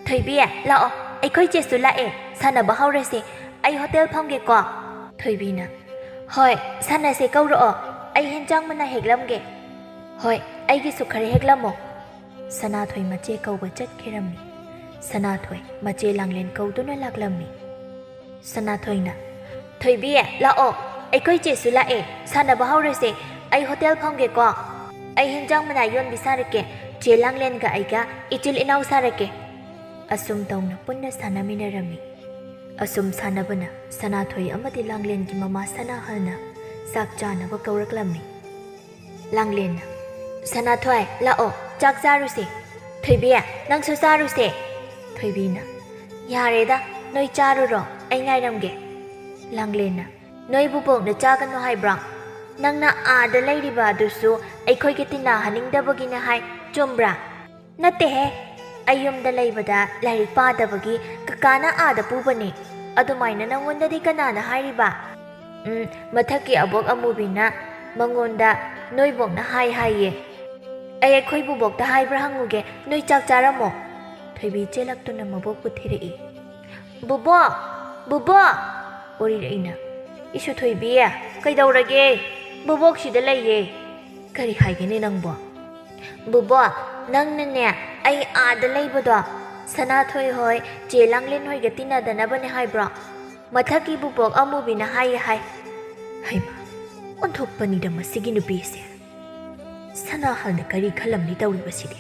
"ꯊꯣꯏꯕꯤ, ꯂꯥꯛꯑꯣ, ꯑꯩꯈꯣꯏ ꯆꯦꯁꯨ ꯂꯥꯛꯑꯦ, ꯁꯥꯟꯅꯕ ꯍꯧꯔꯁꯦ꯫ ꯑꯩ ꯍꯣꯇꯦꯜ ꯐꯝꯒꯦꯀꯣ"꯫ ꯊꯣꯏꯕꯤꯅ, "ꯍꯣꯏ, ꯁꯥꯟꯅꯁꯦ, ꯀꯧꯔꯛꯑꯣ꯫ ꯑꯩ ꯍꯦꯟꯖꯥꯡ ꯃꯅꯥ ꯍꯦꯛꯂꯝꯒꯦ"꯫ "ꯍꯣꯏ, ꯑꯩꯒꯤꯁꯨ ꯈꯔ ꯍꯦꯛꯂꯝꯃꯣ"꯫ ꯁꯅꯥꯊꯣꯏ ꯃꯆꯦ ꯀꯧꯕ ꯆꯠꯈꯤꯔꯝꯃꯤ꯫ ꯁꯅꯥꯊꯣꯏ ꯃꯆꯦ ꯂꯥꯡꯂꯦꯟ ꯀꯧꯗꯨꯅ ꯂꯥꯛꯂꯝꯃꯤ꯫ ꯁꯅꯥꯊꯣꯏꯅ, "ꯊꯣꯏꯕꯤ, ꯂꯥꯛꯑꯣ, ꯑꯩꯈꯣꯏ ꯆꯦꯁꯨ ꯂꯥꯛꯑꯦ, ꯁꯥꯟꯅꯕ ꯍꯧꯔꯁꯦ꯫ ꯑꯩ ꯍꯣꯇꯦꯜ ꯐꯝꯒꯦꯀꯣ꯫ ꯑꯩ ꯍꯦꯟꯖꯥꯡ ꯃꯅꯥ ꯌꯣꯟꯕꯤ ꯁꯥꯔꯛꯀꯦ꯫ ꯆꯦ ꯂꯥꯡꯂꯦꯟꯒ ꯑꯩꯒ ꯏꯆꯤꯜ ꯏꯅꯥꯎ ꯁꯥꯔꯛꯀꯦ"꯫ ꯑꯁꯨꯝ ꯇꯧꯅ ꯄꯨꯟꯅ ꯁꯥꯟꯅꯃꯤꯟꯅꯔꯝꯃꯤ꯫ ꯑꯁꯨꯝ ꯁꯥꯟꯅꯕꯅ ꯁꯅꯥꯊꯣꯏ ꯑꯃꯗꯤ ꯂꯥꯡꯂꯦꯟꯒꯤ ꯃꯃꯥ ꯁꯅꯥꯍꯜꯅ ꯆꯥꯛ ꯆꯥꯅꯕ ꯀꯧꯔꯛꯂꯝꯃꯤ꯫ ꯂꯥꯡꯂꯦꯟꯅ, "ꯁꯅꯥꯊꯣꯏ, ꯂꯥꯛꯑꯣ, ꯆꯥꯛ ꯆꯥꯔꯨꯁꯦ꯫ ꯊꯣꯏꯕꯤ, ꯅꯪꯁꯨ ꯆꯥꯔꯨꯁꯦ"꯫ ꯊꯣꯏꯕꯤꯅ, "ꯌꯥꯔꯦꯗ, ꯅꯣꯏ ꯆꯥꯔꯨꯔꯣ, ꯑꯩ ꯉꯥꯏꯔꯝꯒꯦ"꯫ ꯂꯥꯡꯂꯦꯟꯅ, "ꯅꯣꯏ ꯕꯨꯕꯣꯛꯅ ꯆꯥꯒꯅꯨ ꯍꯥꯏꯕ꯭ꯔꯣ? ꯅꯪꯅ ꯑꯥꯗ ꯂꯩꯔꯤꯕ ꯑꯗꯨꯁꯨ ꯑꯩꯈꯣꯏꯒ ꯇꯤꯟꯅꯍꯟꯅꯤꯡꯗꯕꯒꯤꯅꯦ ꯍꯥꯏ, ꯆꯨꯝꯕ꯭ꯔꯥ?" "ꯅꯠꯇꯦꯍꯦ, ꯑꯩ ꯌꯨꯝꯗ ꯂꯩꯕꯗ ꯂꯥꯏꯔꯤꯛ ꯄꯥꯗꯕꯒꯤ ꯀꯀꯥꯅ ꯑꯥꯗ ꯄꯨꯕꯅꯦ꯫ ꯑꯗꯨꯃꯥꯏꯅ ꯅꯪꯉꯣꯟꯗꯗꯤ ꯀꯅꯥꯅ ꯍꯥꯏꯔꯤꯕ? ꯎꯝ, ꯃꯊꯛꯀꯤ ꯑꯕꯣꯛ ꯑꯃꯨꯕꯤꯅ ꯃꯉꯣꯟꯗ ꯅꯣꯏꯕꯣꯛꯅ ꯍꯥꯏ ꯍꯥꯏꯌꯦ꯫ ꯑꯩ ꯑꯩꯈꯣꯏ ꯕꯨꯕꯣꯛꯇ ꯍꯥꯏꯕ꯭ꯔꯥ ꯍꯪꯉꯨꯒꯦ, ꯅꯣꯏ ꯆꯥꯛ ꯆꯥꯔꯝꯃꯣ꯫ ꯊꯣꯏꯕꯤ ꯆꯦꯜꯂꯛꯇꯨꯅ ꯃꯕꯣꯛꯄꯨ ꯊꯤꯔꯛꯏ꯫ "ꯕꯨꯕꯣꯛ! ꯕꯨꯕꯣꯛ!" ꯎꯔꯤꯔꯛꯏꯅ꯫ "ꯏꯁꯨ ꯊꯣꯏꯕꯤ, ꯀꯩꯗꯧꯔꯒꯦ? ꯕꯨꯕꯣꯛ ꯁꯤꯗ ꯂꯩꯌꯦ꯫" "ꯀꯔꯤ ꯍꯥꯏꯒꯦꯅꯦ ꯅꯪꯕꯣ?" "ꯕꯨꯕꯣꯛ, ꯅꯪꯅꯅꯦ ꯑꯩ ꯑꯥꯗ ꯂꯩꯕꯗꯣ ꯁꯅꯥꯊꯣꯏ ꯍꯣꯏ, ꯆꯦ ꯂꯥꯡꯂꯦꯟ ꯍꯣꯏꯒ ꯇꯤꯟꯅꯗꯅꯕꯅꯦ ꯍꯥꯏꯕ꯭ꯔꯣ? ꯃꯊꯛꯀꯤ ꯕꯨꯕꯣꯛ ꯑꯃꯨꯕꯤꯅ ꯍꯥꯏꯌꯦ ꯍꯥꯏ꯫" ꯍꯩꯃꯥ, ꯑꯣꯟꯊꯣꯛꯄꯅꯤꯗ ꯃꯁꯤꯒꯤ ꯅꯨꯄꯤꯁꯦ꯫ ꯁꯅꯥꯍꯜꯅ ꯀꯔꯤ ꯈꯜꯂꯝꯅꯤ ꯇꯧꯔꯤꯕꯁꯤꯗꯤ?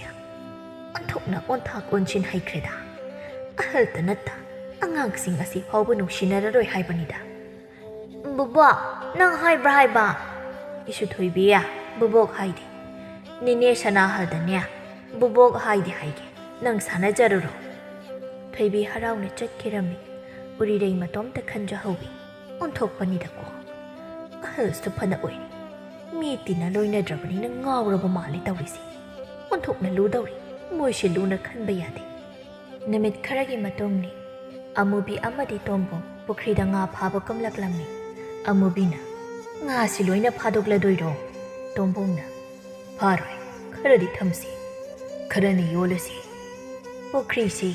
ꯑꯣꯟꯊꯣꯛꯅ ꯑꯣꯟꯊꯥꯛ ꯑꯣꯟꯁꯤꯟ ꯍꯩꯈ꯭ꯔꯦꯗ꯫ ꯑꯍꯜꯇ ꯅꯠꯇ ꯑꯉꯥꯡꯁꯤꯡ ꯑꯁꯤ ꯐꯥꯎꯕ ꯅꯨꯡꯁꯤꯅꯔꯔꯣꯏ ꯍꯥꯏꯕꯅꯤꯗ꯫ "ꯕꯨꯕꯣꯛ, ꯅꯪ ꯍꯥꯏꯕ꯭ꯔꯥ ꯍꯥꯏꯕ?" "ꯏꯁꯨ ꯊꯣꯏꯕꯤ, ꯕꯨꯕꯣꯛ ꯍꯥꯏꯗꯦ꯫ ꯅꯦꯅꯦ ꯁꯅꯥꯍꯜꯗꯅꯦ ꯕꯨꯕꯣꯛ ꯍꯥꯏꯗꯦ ꯍꯥꯏꯒꯦ꯫ ꯅꯪ ꯁꯥꯟꯅꯖꯔꯨꯔꯣ꯫" ꯊꯣꯏꯕꯤ ꯍꯔꯥꯎꯅ ꯆꯠꯈꯤꯔꯝꯃꯤ꯫ ꯎꯔꯤꯔꯩ ꯃꯇꯣꯝꯇ ꯈꯟꯖꯍꯧꯏ꯫ ꯑꯣꯟꯊꯣꯛꯄꯅꯤꯗꯀꯣ꯫ ꯑꯍꯜꯁꯨ ꯐꯅ ꯑꯣꯏꯔꯤ꯫ ꯃꯤ ꯇꯤꯟꯅ ꯂꯣꯏꯅꯗ꯭ꯔꯕꯅꯤꯅ ꯉꯥꯎꯔꯕ ꯃꯥꯜꯂꯤ ꯇꯧꯔꯤꯁꯦ꯫ ꯑꯣꯟꯊꯣꯛꯅ ꯂꯨꯗꯧꯔꯤ꯫ ꯃꯣꯏꯁꯦ ꯂꯨꯅ ꯈꯟꯕ ꯌꯥꯗꯦ꯫ ꯅꯨꯃꯤꯠ ꯈꯔꯒꯤ ꯃꯇꯨꯡꯅꯤ꯫ ꯑꯃꯨꯕꯤ ꯑꯃꯗꯤ ꯇꯣꯝꯕꯣꯝ ꯄꯨꯈ꯭ꯔꯤꯗ ꯉꯥ ꯐꯥꯕ ꯀꯨꯝꯂꯛꯂꯝꯃꯤ꯫ ꯑꯃꯨꯕꯤꯅ, "ꯉꯥꯁꯤ ꯂꯣꯏꯅ ꯐꯥꯗꯣꯛꯂꯗꯣꯏꯔꯣ?" ꯇꯣꯝꯕꯣꯝꯅ, "ꯐꯥꯔꯣꯏ, ꯈꯔꯗꯤ ꯊꯝꯁꯤ, ꯈꯔꯅ ꯌꯣꯜꯂꯁꯤ꯫ ꯄꯨꯈ꯭ꯔꯤꯁꯤ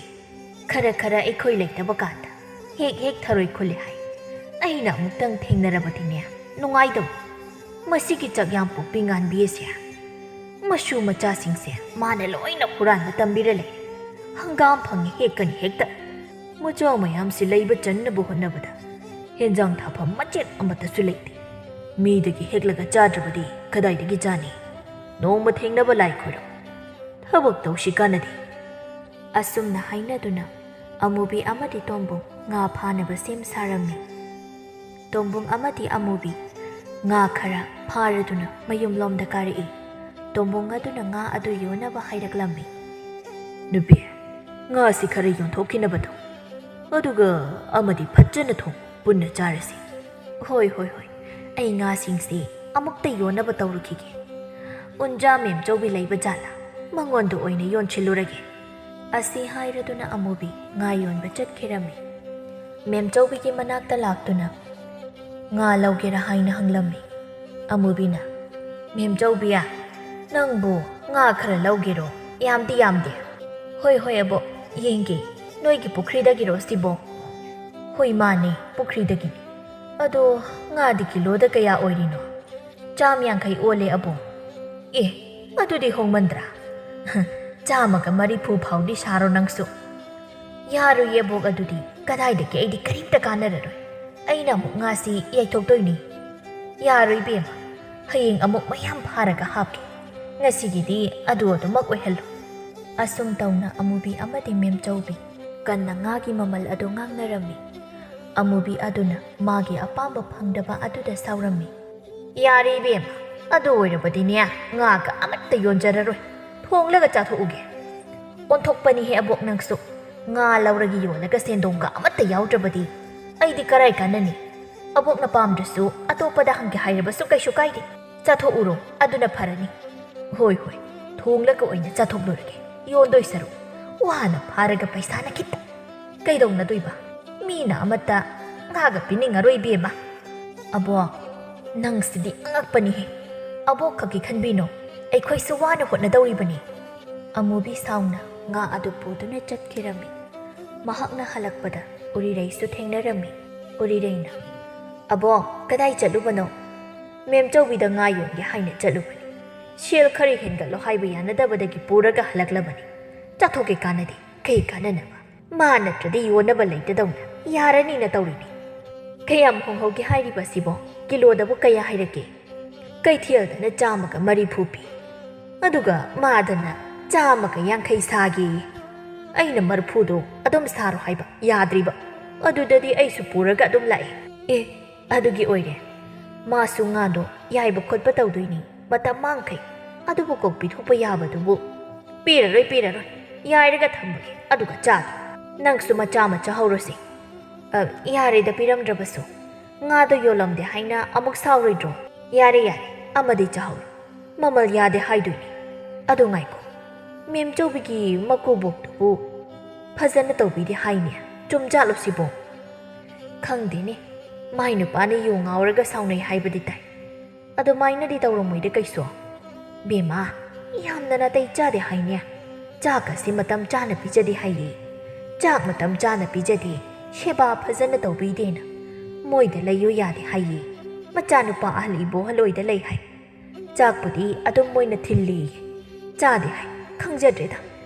ꯈꯔ ꯈꯔ ꯑꯩꯈꯣꯏ ꯂꯩꯇꯕ ꯀꯥꯟꯗ ꯍꯦꯛ ꯍꯦꯛ ꯊꯔꯣꯏ ꯈꯨꯜꯂꯦ ꯍꯥꯏ꯫ ꯑꯩꯅ ꯑꯃꯨꯛꯇꯪ ꯊꯦꯡꯅꯔꯕꯗꯤꯅꯦ ꯅꯨꯡꯉꯥꯏꯗꯧꯕ꯫ ꯃꯁꯤꯒꯤ ꯆꯥꯛꯌꯥꯝ ꯄꯣꯛꯄꯤ ꯉꯥꯟꯕꯤ ꯑꯁꯦ ꯃꯁꯨ ꯃꯆꯥꯁꯤꯡꯁꯦ ꯃꯥꯅ ꯂꯣꯏꯅ ꯍꯨꯔꯥꯟꯕ ꯇꯝꯕꯤꯔ ꯂꯩ꯫ ꯍꯪꯒꯥꯝ ꯐꯪꯉꯦ ꯍꯦꯛꯀꯅꯤ ꯍꯦꯛꯇ꯫ ꯃꯆꯥ ꯃꯌꯥꯝꯁꯤ ꯂꯩꯕ ꯆꯟꯅꯕ ꯍꯣꯠꯅꯕꯗ ꯍꯦꯟꯖꯥꯡ ꯊꯥꯐꯝ ꯃꯆꯦꯠ ꯑꯃꯠꯇꯁꯨ ꯂꯩꯇꯦ꯫ ꯃꯤꯗꯒꯤ ꯍꯦꯛꯂꯒ ꯆꯥꯗ꯭ꯔꯕꯗꯤ ꯀꯗꯥꯏꯗꯒꯤ ꯆꯥꯅꯤ? ꯅꯣꯡꯃ ꯊꯦꯡꯅꯕ ꯂꯥꯏ ꯈꯣꯏꯔꯝ꯫ ꯊꯕꯛ ꯇꯧꯁꯤ ꯀꯥꯟꯅꯗꯦ꯫" ꯑꯁꯨꯝꯅ ꯍꯥꯏꯅꯗꯨꯅ ꯑꯃꯨꯕꯤ ꯑꯃꯗꯤ ꯇꯣꯝꯕꯣꯝ ꯉꯥ ꯐꯥꯅꯕ ꯁꯦꯝ ꯁꯥꯔꯝꯃꯤ꯫ ꯇꯣꯝꯕꯣꯝ ꯑꯃꯗꯤ ꯑꯃꯨꯕꯤ ꯉꯥ ꯈꯔ ꯐꯥꯔꯗꯨꯅ ꯃꯌꯨꯝꯂꯣꯝꯗ ꯀꯥꯔꯛꯏ꯫ ꯇꯣꯝꯕꯣꯝ ꯑꯗꯨꯅ ꯉꯥ ꯑꯗꯨ ꯌꯣꯟꯅꯕ ꯍꯥꯏꯔꯛꯂꯝꯃꯤ꯫ "ꯅꯨꯄꯤ, ꯉꯥꯁꯤ ꯈꯔ ꯌꯣꯟꯊꯣꯛꯈꯤꯅꯕ ꯇꯧ꯫ ꯑꯗꯨꯒ ꯑꯃꯗꯤ ꯐꯖꯅ ꯊꯣꯡ, ꯄꯨꯟꯅ ꯆꯥꯔꯁꯤ꯫" "ꯍꯣꯏ, ꯍꯣꯏ, ꯍꯣꯏ꯫ ꯑꯩ ꯉꯥꯁꯤꯡꯁꯤ ꯑꯃꯨꯛꯇ ꯌꯣꯟꯅꯕ ꯇꯧꯔꯨꯈꯤꯒꯦ꯫ ꯎꯟꯖꯥ ꯃꯦꯝꯆꯧꯕꯤ ꯂꯩꯕ ꯖꯥꯠꯂꯥ? ꯃꯉꯣꯟꯗ ꯑꯣꯏꯅ ꯌꯣꯟꯁꯤꯜꯂꯨꯔꯒꯦ꯫" ꯑꯁꯤ ꯍꯥꯏꯔꯗꯨꯅ ꯑꯃꯨꯕꯤ ꯉꯥ ꯌꯣꯟꯕ ꯆꯠꯈꯤꯔꯝꯃꯤ꯫ ꯃꯦꯝꯆꯧꯕꯤꯒꯤ ꯃꯅꯥꯛꯇ ꯂꯥꯛꯇꯨꯅ ꯉꯥ ꯂꯧꯒꯦꯔꯥ ꯍꯥꯏꯅ ꯍꯪꯂꯝꯃꯤ꯫ ꯑꯃꯨꯕꯤꯅ, "ꯃꯦꯝꯆꯧꯕꯤ, ꯅꯪꯕꯨ ꯉꯥ ꯈꯔ ꯂꯧꯒꯦꯔꯣ? ꯌꯥꯝꯗꯤ ꯌꯥꯝꯗꯦ꯫" "ꯍꯣꯏ, ꯍꯣꯏ ꯑꯕꯣꯛ, ꯌꯦꯡꯒꯦ꯫ ꯅꯣꯏꯒꯤ ꯄꯨꯈ꯭ꯔꯤꯗꯒꯤꯔꯣ ꯁꯤꯕꯣ?" "ꯍꯣꯏ, ꯃꯥꯅꯦ, ꯄꯨꯈ꯭ꯔꯤꯗꯒꯤꯅꯤ꯫ ꯑꯗꯣ ꯉꯥꯗꯤ ꯀꯤꯂꯣꯗ ꯀꯌꯥ ꯑꯣꯏꯔꯤꯅꯣ?" "ꯆꯥꯝ ꯌꯥꯡꯈꯩ ꯑꯣꯜꯂꯦ ꯑꯕꯣꯛ꯫" "ꯑꯦ, ꯑꯗꯨꯗꯤ ꯍꯣꯡꯃꯟꯗ꯭ꯔꯥ?" "ꯆꯥꯝꯃꯒ ꯃꯔꯤꯐꯨ ꯐꯥꯎꯗꯤ ꯁꯥꯔꯣ ꯅꯪꯁꯨ꯫" "ꯌꯥꯔꯣꯏꯌꯦ ꯑꯕꯣꯛ, ꯑꯗꯨꯗꯤ ꯀꯗꯥꯏꯗꯒꯤ ꯑꯩꯗꯤ ꯀꯔꯤꯝꯇ ꯀꯥꯟꯅꯔꯔꯣꯏ꯫ ꯑꯩꯅ ꯑꯃꯨꯛ ꯉꯥꯁꯤ ꯌꯥꯏꯊꯣꯛꯇꯣꯏꯅꯤ꯫" "ꯌꯥꯔꯣꯏ ꯏꯕꯦꯝꯃ, ꯍꯌꯦꯡ ꯑꯃꯨꯛ ꯃꯌꯥꯝ ꯐꯥꯔꯒ ꯍꯥꯞꯀꯦ꯫ ꯉꯁꯤꯒꯤꯗꯤ ꯑꯗꯨ ꯑꯗꯨꯃꯛ ꯑꯣꯏꯍꯜꯂꯨ꯫" ꯑꯁꯨꯝ ꯇꯧꯅ ꯑꯃꯨꯕꯤ ꯑꯃꯗꯤ ꯃꯦꯝꯆꯧꯕꯤ ꯀꯟꯅ ꯉꯥꯒꯤ ꯃꯃꯜ ꯑꯗꯨ ꯉꯥꯡꯅꯔꯝꯃꯤ꯫ ꯑꯃꯨꯕꯤ ꯑꯗꯨꯅ ꯃꯥꯒꯤ ꯑꯄꯥꯝꯕ ꯐꯪꯗꯕ ꯑꯗꯨꯗ ꯁꯥꯎꯔꯝꯃꯤ꯫ "ꯌꯥꯔꯦ ꯏꯕꯦꯝꯃ, ꯑꯗꯨ ꯑꯣꯏꯔꯕꯗꯤꯅꯦ, ꯉꯥꯒ ꯑꯃꯠꯇ ꯌꯣꯟꯖꯔꯔꯣꯏ꯫ ꯊꯣꯡꯂꯒ ꯆꯥꯊꯣꯛꯎꯒꯦ꯫ ꯑꯣꯟꯊꯣꯛꯄꯅꯤꯍꯦ ꯑꯕꯣꯛ ꯅꯪꯁꯨ꯫ ꯉꯥ ꯂꯧꯔꯒ ꯌꯣꯜꯂꯒ ꯁꯦꯟꯗꯣꯡꯒ ꯑꯃꯠꯇ ꯌꯥꯎꯗ꯭ꯔꯕꯗꯤ ꯑꯩꯗꯤ ꯀꯔꯥꯏ ꯀꯥꯟꯅꯅꯤ? ꯑꯕꯣꯛꯅ ꯄꯥꯝꯗ꯭ꯔꯁꯨ ꯑꯇꯣꯞꯄꯗ ꯍꯪꯒꯦ ꯍꯥꯏꯔꯕꯁꯨ ꯀꯩꯁꯨ ꯀꯥꯏꯗꯦ꯫ ꯆꯥꯊꯣꯛꯎꯔꯣ, ꯑꯗꯨꯅ ꯐꯔꯅꯤ꯫" "ꯍꯣꯏ, ꯍꯣꯏ, ꯊꯣꯡꯂꯒ ꯑꯣꯏꯅ ꯆꯥꯊꯣꯛꯂꯨꯔꯒꯦ꯫ ꯌꯣꯟꯗꯣꯏ ꯁꯔꯨꯛ ꯋꯥꯅ ꯐꯥꯔꯒ ꯄꯩꯁꯥꯅ ꯈꯤꯇ ꯀꯩꯗꯧꯅꯗꯣꯏꯕ? ꯃꯤꯅ ꯑꯃꯠꯇ ꯉꯥꯒ ꯄꯤꯅꯤꯡꯉꯔꯣꯏ ꯏꯕꯦꯝꯃ꯫" "ꯑꯕꯣꯛ, ꯅꯪꯁꯤꯗꯤ ꯑꯉꯛꯄꯅꯤꯍꯦ꯫ ꯑꯕꯣꯛ ꯈꯛꯀꯤ ꯈꯟꯕꯤꯅꯣ, ꯑꯩꯈꯣꯏꯁꯨ ꯋꯥꯅ ꯍꯣꯠꯅꯗꯧꯔꯤꯕꯅꯤ꯫" ꯑꯃꯨꯕꯤ ꯁꯥꯎꯅ ꯉꯥ ꯑꯗꯨ ꯄꯨꯗꯨꯅ ꯆꯠꯈꯤꯔꯝꯃꯤ꯫ ꯃꯍꯥꯛꯅ ꯍꯜꯂꯛꯄꯗ ꯎꯔꯤꯔꯩꯁꯨ ꯊꯦꯡꯅꯔꯝꯃꯤ꯫ ꯎꯔꯤꯔꯩꯅ, "ꯑꯕꯣꯛ, ꯀꯗꯥꯏ ꯆꯠꯂꯨꯕꯅꯣ?" "ꯃꯦꯝꯆꯧꯕꯤꯗ ꯉꯥ ꯌꯣꯟꯒꯦ ꯍꯥꯏꯅ ꯆꯠꯂꯨꯕꯅꯤ꯫ ꯁꯦꯜ ꯈꯔ ꯍꯦꯟꯒꯠꯂꯣ ꯍꯥꯏꯕ ꯌꯥꯅꯗꯕꯗꯒꯤ ꯄꯨꯔꯒ ꯍꯜꯂꯛꯂꯕꯅꯤ꯫ ꯆꯥꯊꯣꯛꯀꯦ ꯀꯥꯟꯅꯗꯦ, ꯀꯩ ꯀꯥꯟꯅꯅꯕ? ꯃꯥ ꯅꯠꯇ꯭ꯔꯗꯤ ꯌꯣꯟꯅꯕ ꯂꯩꯇꯗꯧꯅ ꯌꯥꯔꯅꯤꯅ ꯇꯧꯔꯤꯅꯤ꯫ ꯀꯌꯥꯝ ꯍꯣꯡꯍꯧꯒꯦ ꯍꯥꯏꯔꯤꯕ ꯑꯁꯤꯕꯣ? ꯀꯤꯂꯣꯗꯕꯨ ꯀꯌꯥ ꯍꯥꯏꯔꯛꯀꯦ? ꯀꯩꯊꯦꯜꯗꯅ ꯆꯥꯝꯃꯒ ꯃꯔꯤꯐꯨ ꯄꯤ, ꯑꯗꯨꯒ ꯃꯥꯗꯅ ꯆꯥꯝꯃꯒ ꯌꯥꯡꯈꯩ ꯁꯥꯒꯦꯌꯦ꯫ ꯑꯩꯅ ꯃꯔꯤꯐꯨꯗꯣ ꯑꯗꯨꯝ ꯁꯥꯔꯣ ꯍꯥꯏꯕ ꯌꯥꯗ꯭ꯔꯤꯕ꯫ ꯑꯗꯨꯗꯗꯤ ꯑꯩꯁꯨ ꯄꯨꯔꯒ ꯑꯗꯨꯝ ꯂꯥꯛꯑꯦ꯫" "ꯑꯦ, ꯑꯗꯨꯒꯤ ꯑꯣꯏꯔꯦ꯫ ꯃꯥꯁꯨ ꯉꯥꯗꯣ ꯌꯥꯏꯕ ꯈꯣꯠꯄ ꯇꯧꯗꯣꯏꯅꯤ, ꯃꯇꯝ ꯃꯥꯡꯈꯩ꯫ ꯑꯗꯨꯕꯨ ꯀꯣꯛ ꯄꯤꯊꯣꯛꯄ ꯌꯥꯕꯗꯨꯕꯨ꯫" "ꯄꯤꯔꯔꯣꯏ, ꯄꯤꯔꯔꯣꯏ꯫ ꯌꯥꯏꯔꯒ ꯊꯝꯕꯒꯦ, ꯑꯗꯨꯒ ꯆꯥꯒꯦ꯫ ꯅꯪꯁꯨ ꯃꯆꯥ ꯑꯃ ꯆꯥꯍꯧꯔꯣꯁꯦ꯫" "ꯑ, ꯌꯥꯔꯦꯗ, ꯄꯤꯔꯝꯗ꯭ꯔꯕꯁꯨ꯫ ꯉꯥꯗꯣ ꯌꯣꯜꯂꯝꯗꯦ ꯍꯥꯏꯅ ꯑꯃꯨꯛ ꯁꯥꯎꯔꯣꯏꯗ꯭ꯔꯣ?" "ꯌꯥꯔꯦ, ꯌꯥꯔꯦ, ꯑꯃꯗꯤ ꯆꯥꯍꯧꯔꯣ꯫ ꯃꯃꯜ ꯌꯥꯗꯦ ꯍꯥꯏꯗꯣꯏꯅꯤ꯫ ꯑꯗꯨ ꯉꯥꯏꯈꯣ, ꯃꯦꯝꯆꯧꯕꯤꯒꯤ ꯃꯀꯨꯕꯣꯛꯇꯨꯕꯨ ꯐꯖꯅ ꯇꯧꯕꯤꯗꯦ ꯍꯥꯏꯅꯦ꯫ ꯆꯨꯝꯖꯥꯠꯂꯣ ꯁꯤꯕꯣ? ꯈꯪꯗꯦꯅꯦ, ꯃꯥꯏ ꯅꯨꯄꯥꯅ ꯌꯨ ꯉꯥꯎꯔꯒ ꯁꯥꯎꯅꯩ ꯍꯥꯏꯕꯗꯤ ꯇꯥꯏ꯫ ꯑꯗꯨꯃꯥꯏꯅꯗꯤ ꯇꯧꯔꯝꯃꯣꯏꯗ ꯀꯩꯁꯨ꯫ ꯕꯦꯝꯃ, ꯌꯥꯝꯅ ꯅꯥꯇꯩ ꯆꯥꯗꯦ ꯍꯥꯏꯅꯦ꯫ ꯆꯥꯛꯀꯁꯦ ꯃꯇꯝ ꯆꯥꯅ ꯄꯤꯖꯗꯦ ꯍꯥꯏꯌꯦ꯫ ꯆꯥꯛ ꯃꯇꯝ ꯆꯥꯅ ꯄꯤꯖꯗꯦ, ꯁꯦꯕꯥ ꯐꯖꯅ ꯇꯧꯕꯤꯗꯦꯅ ꯃꯣꯏꯗ ꯂꯩꯌꯨ ꯌꯥꯗꯦ ꯍꯥꯏꯌꯦ꯫ ꯃꯆꯥꯅꯨꯄꯥ ꯑꯍꯜ ꯏꯕꯣꯍꯜ ꯍꯣꯏꯗ ꯂꯩ ꯍꯥꯏ꯫ ꯆꯥꯛꯄꯨꯗꯤ ꯑꯗꯨꯝ ꯃꯣꯏꯅ ꯊꯤꯜꯂꯦꯌꯦ꯫ ꯆꯥꯗꯦ ꯍꯥꯏ, ꯈꯪꯖꯗ꯭ꯔꯦꯗ꯫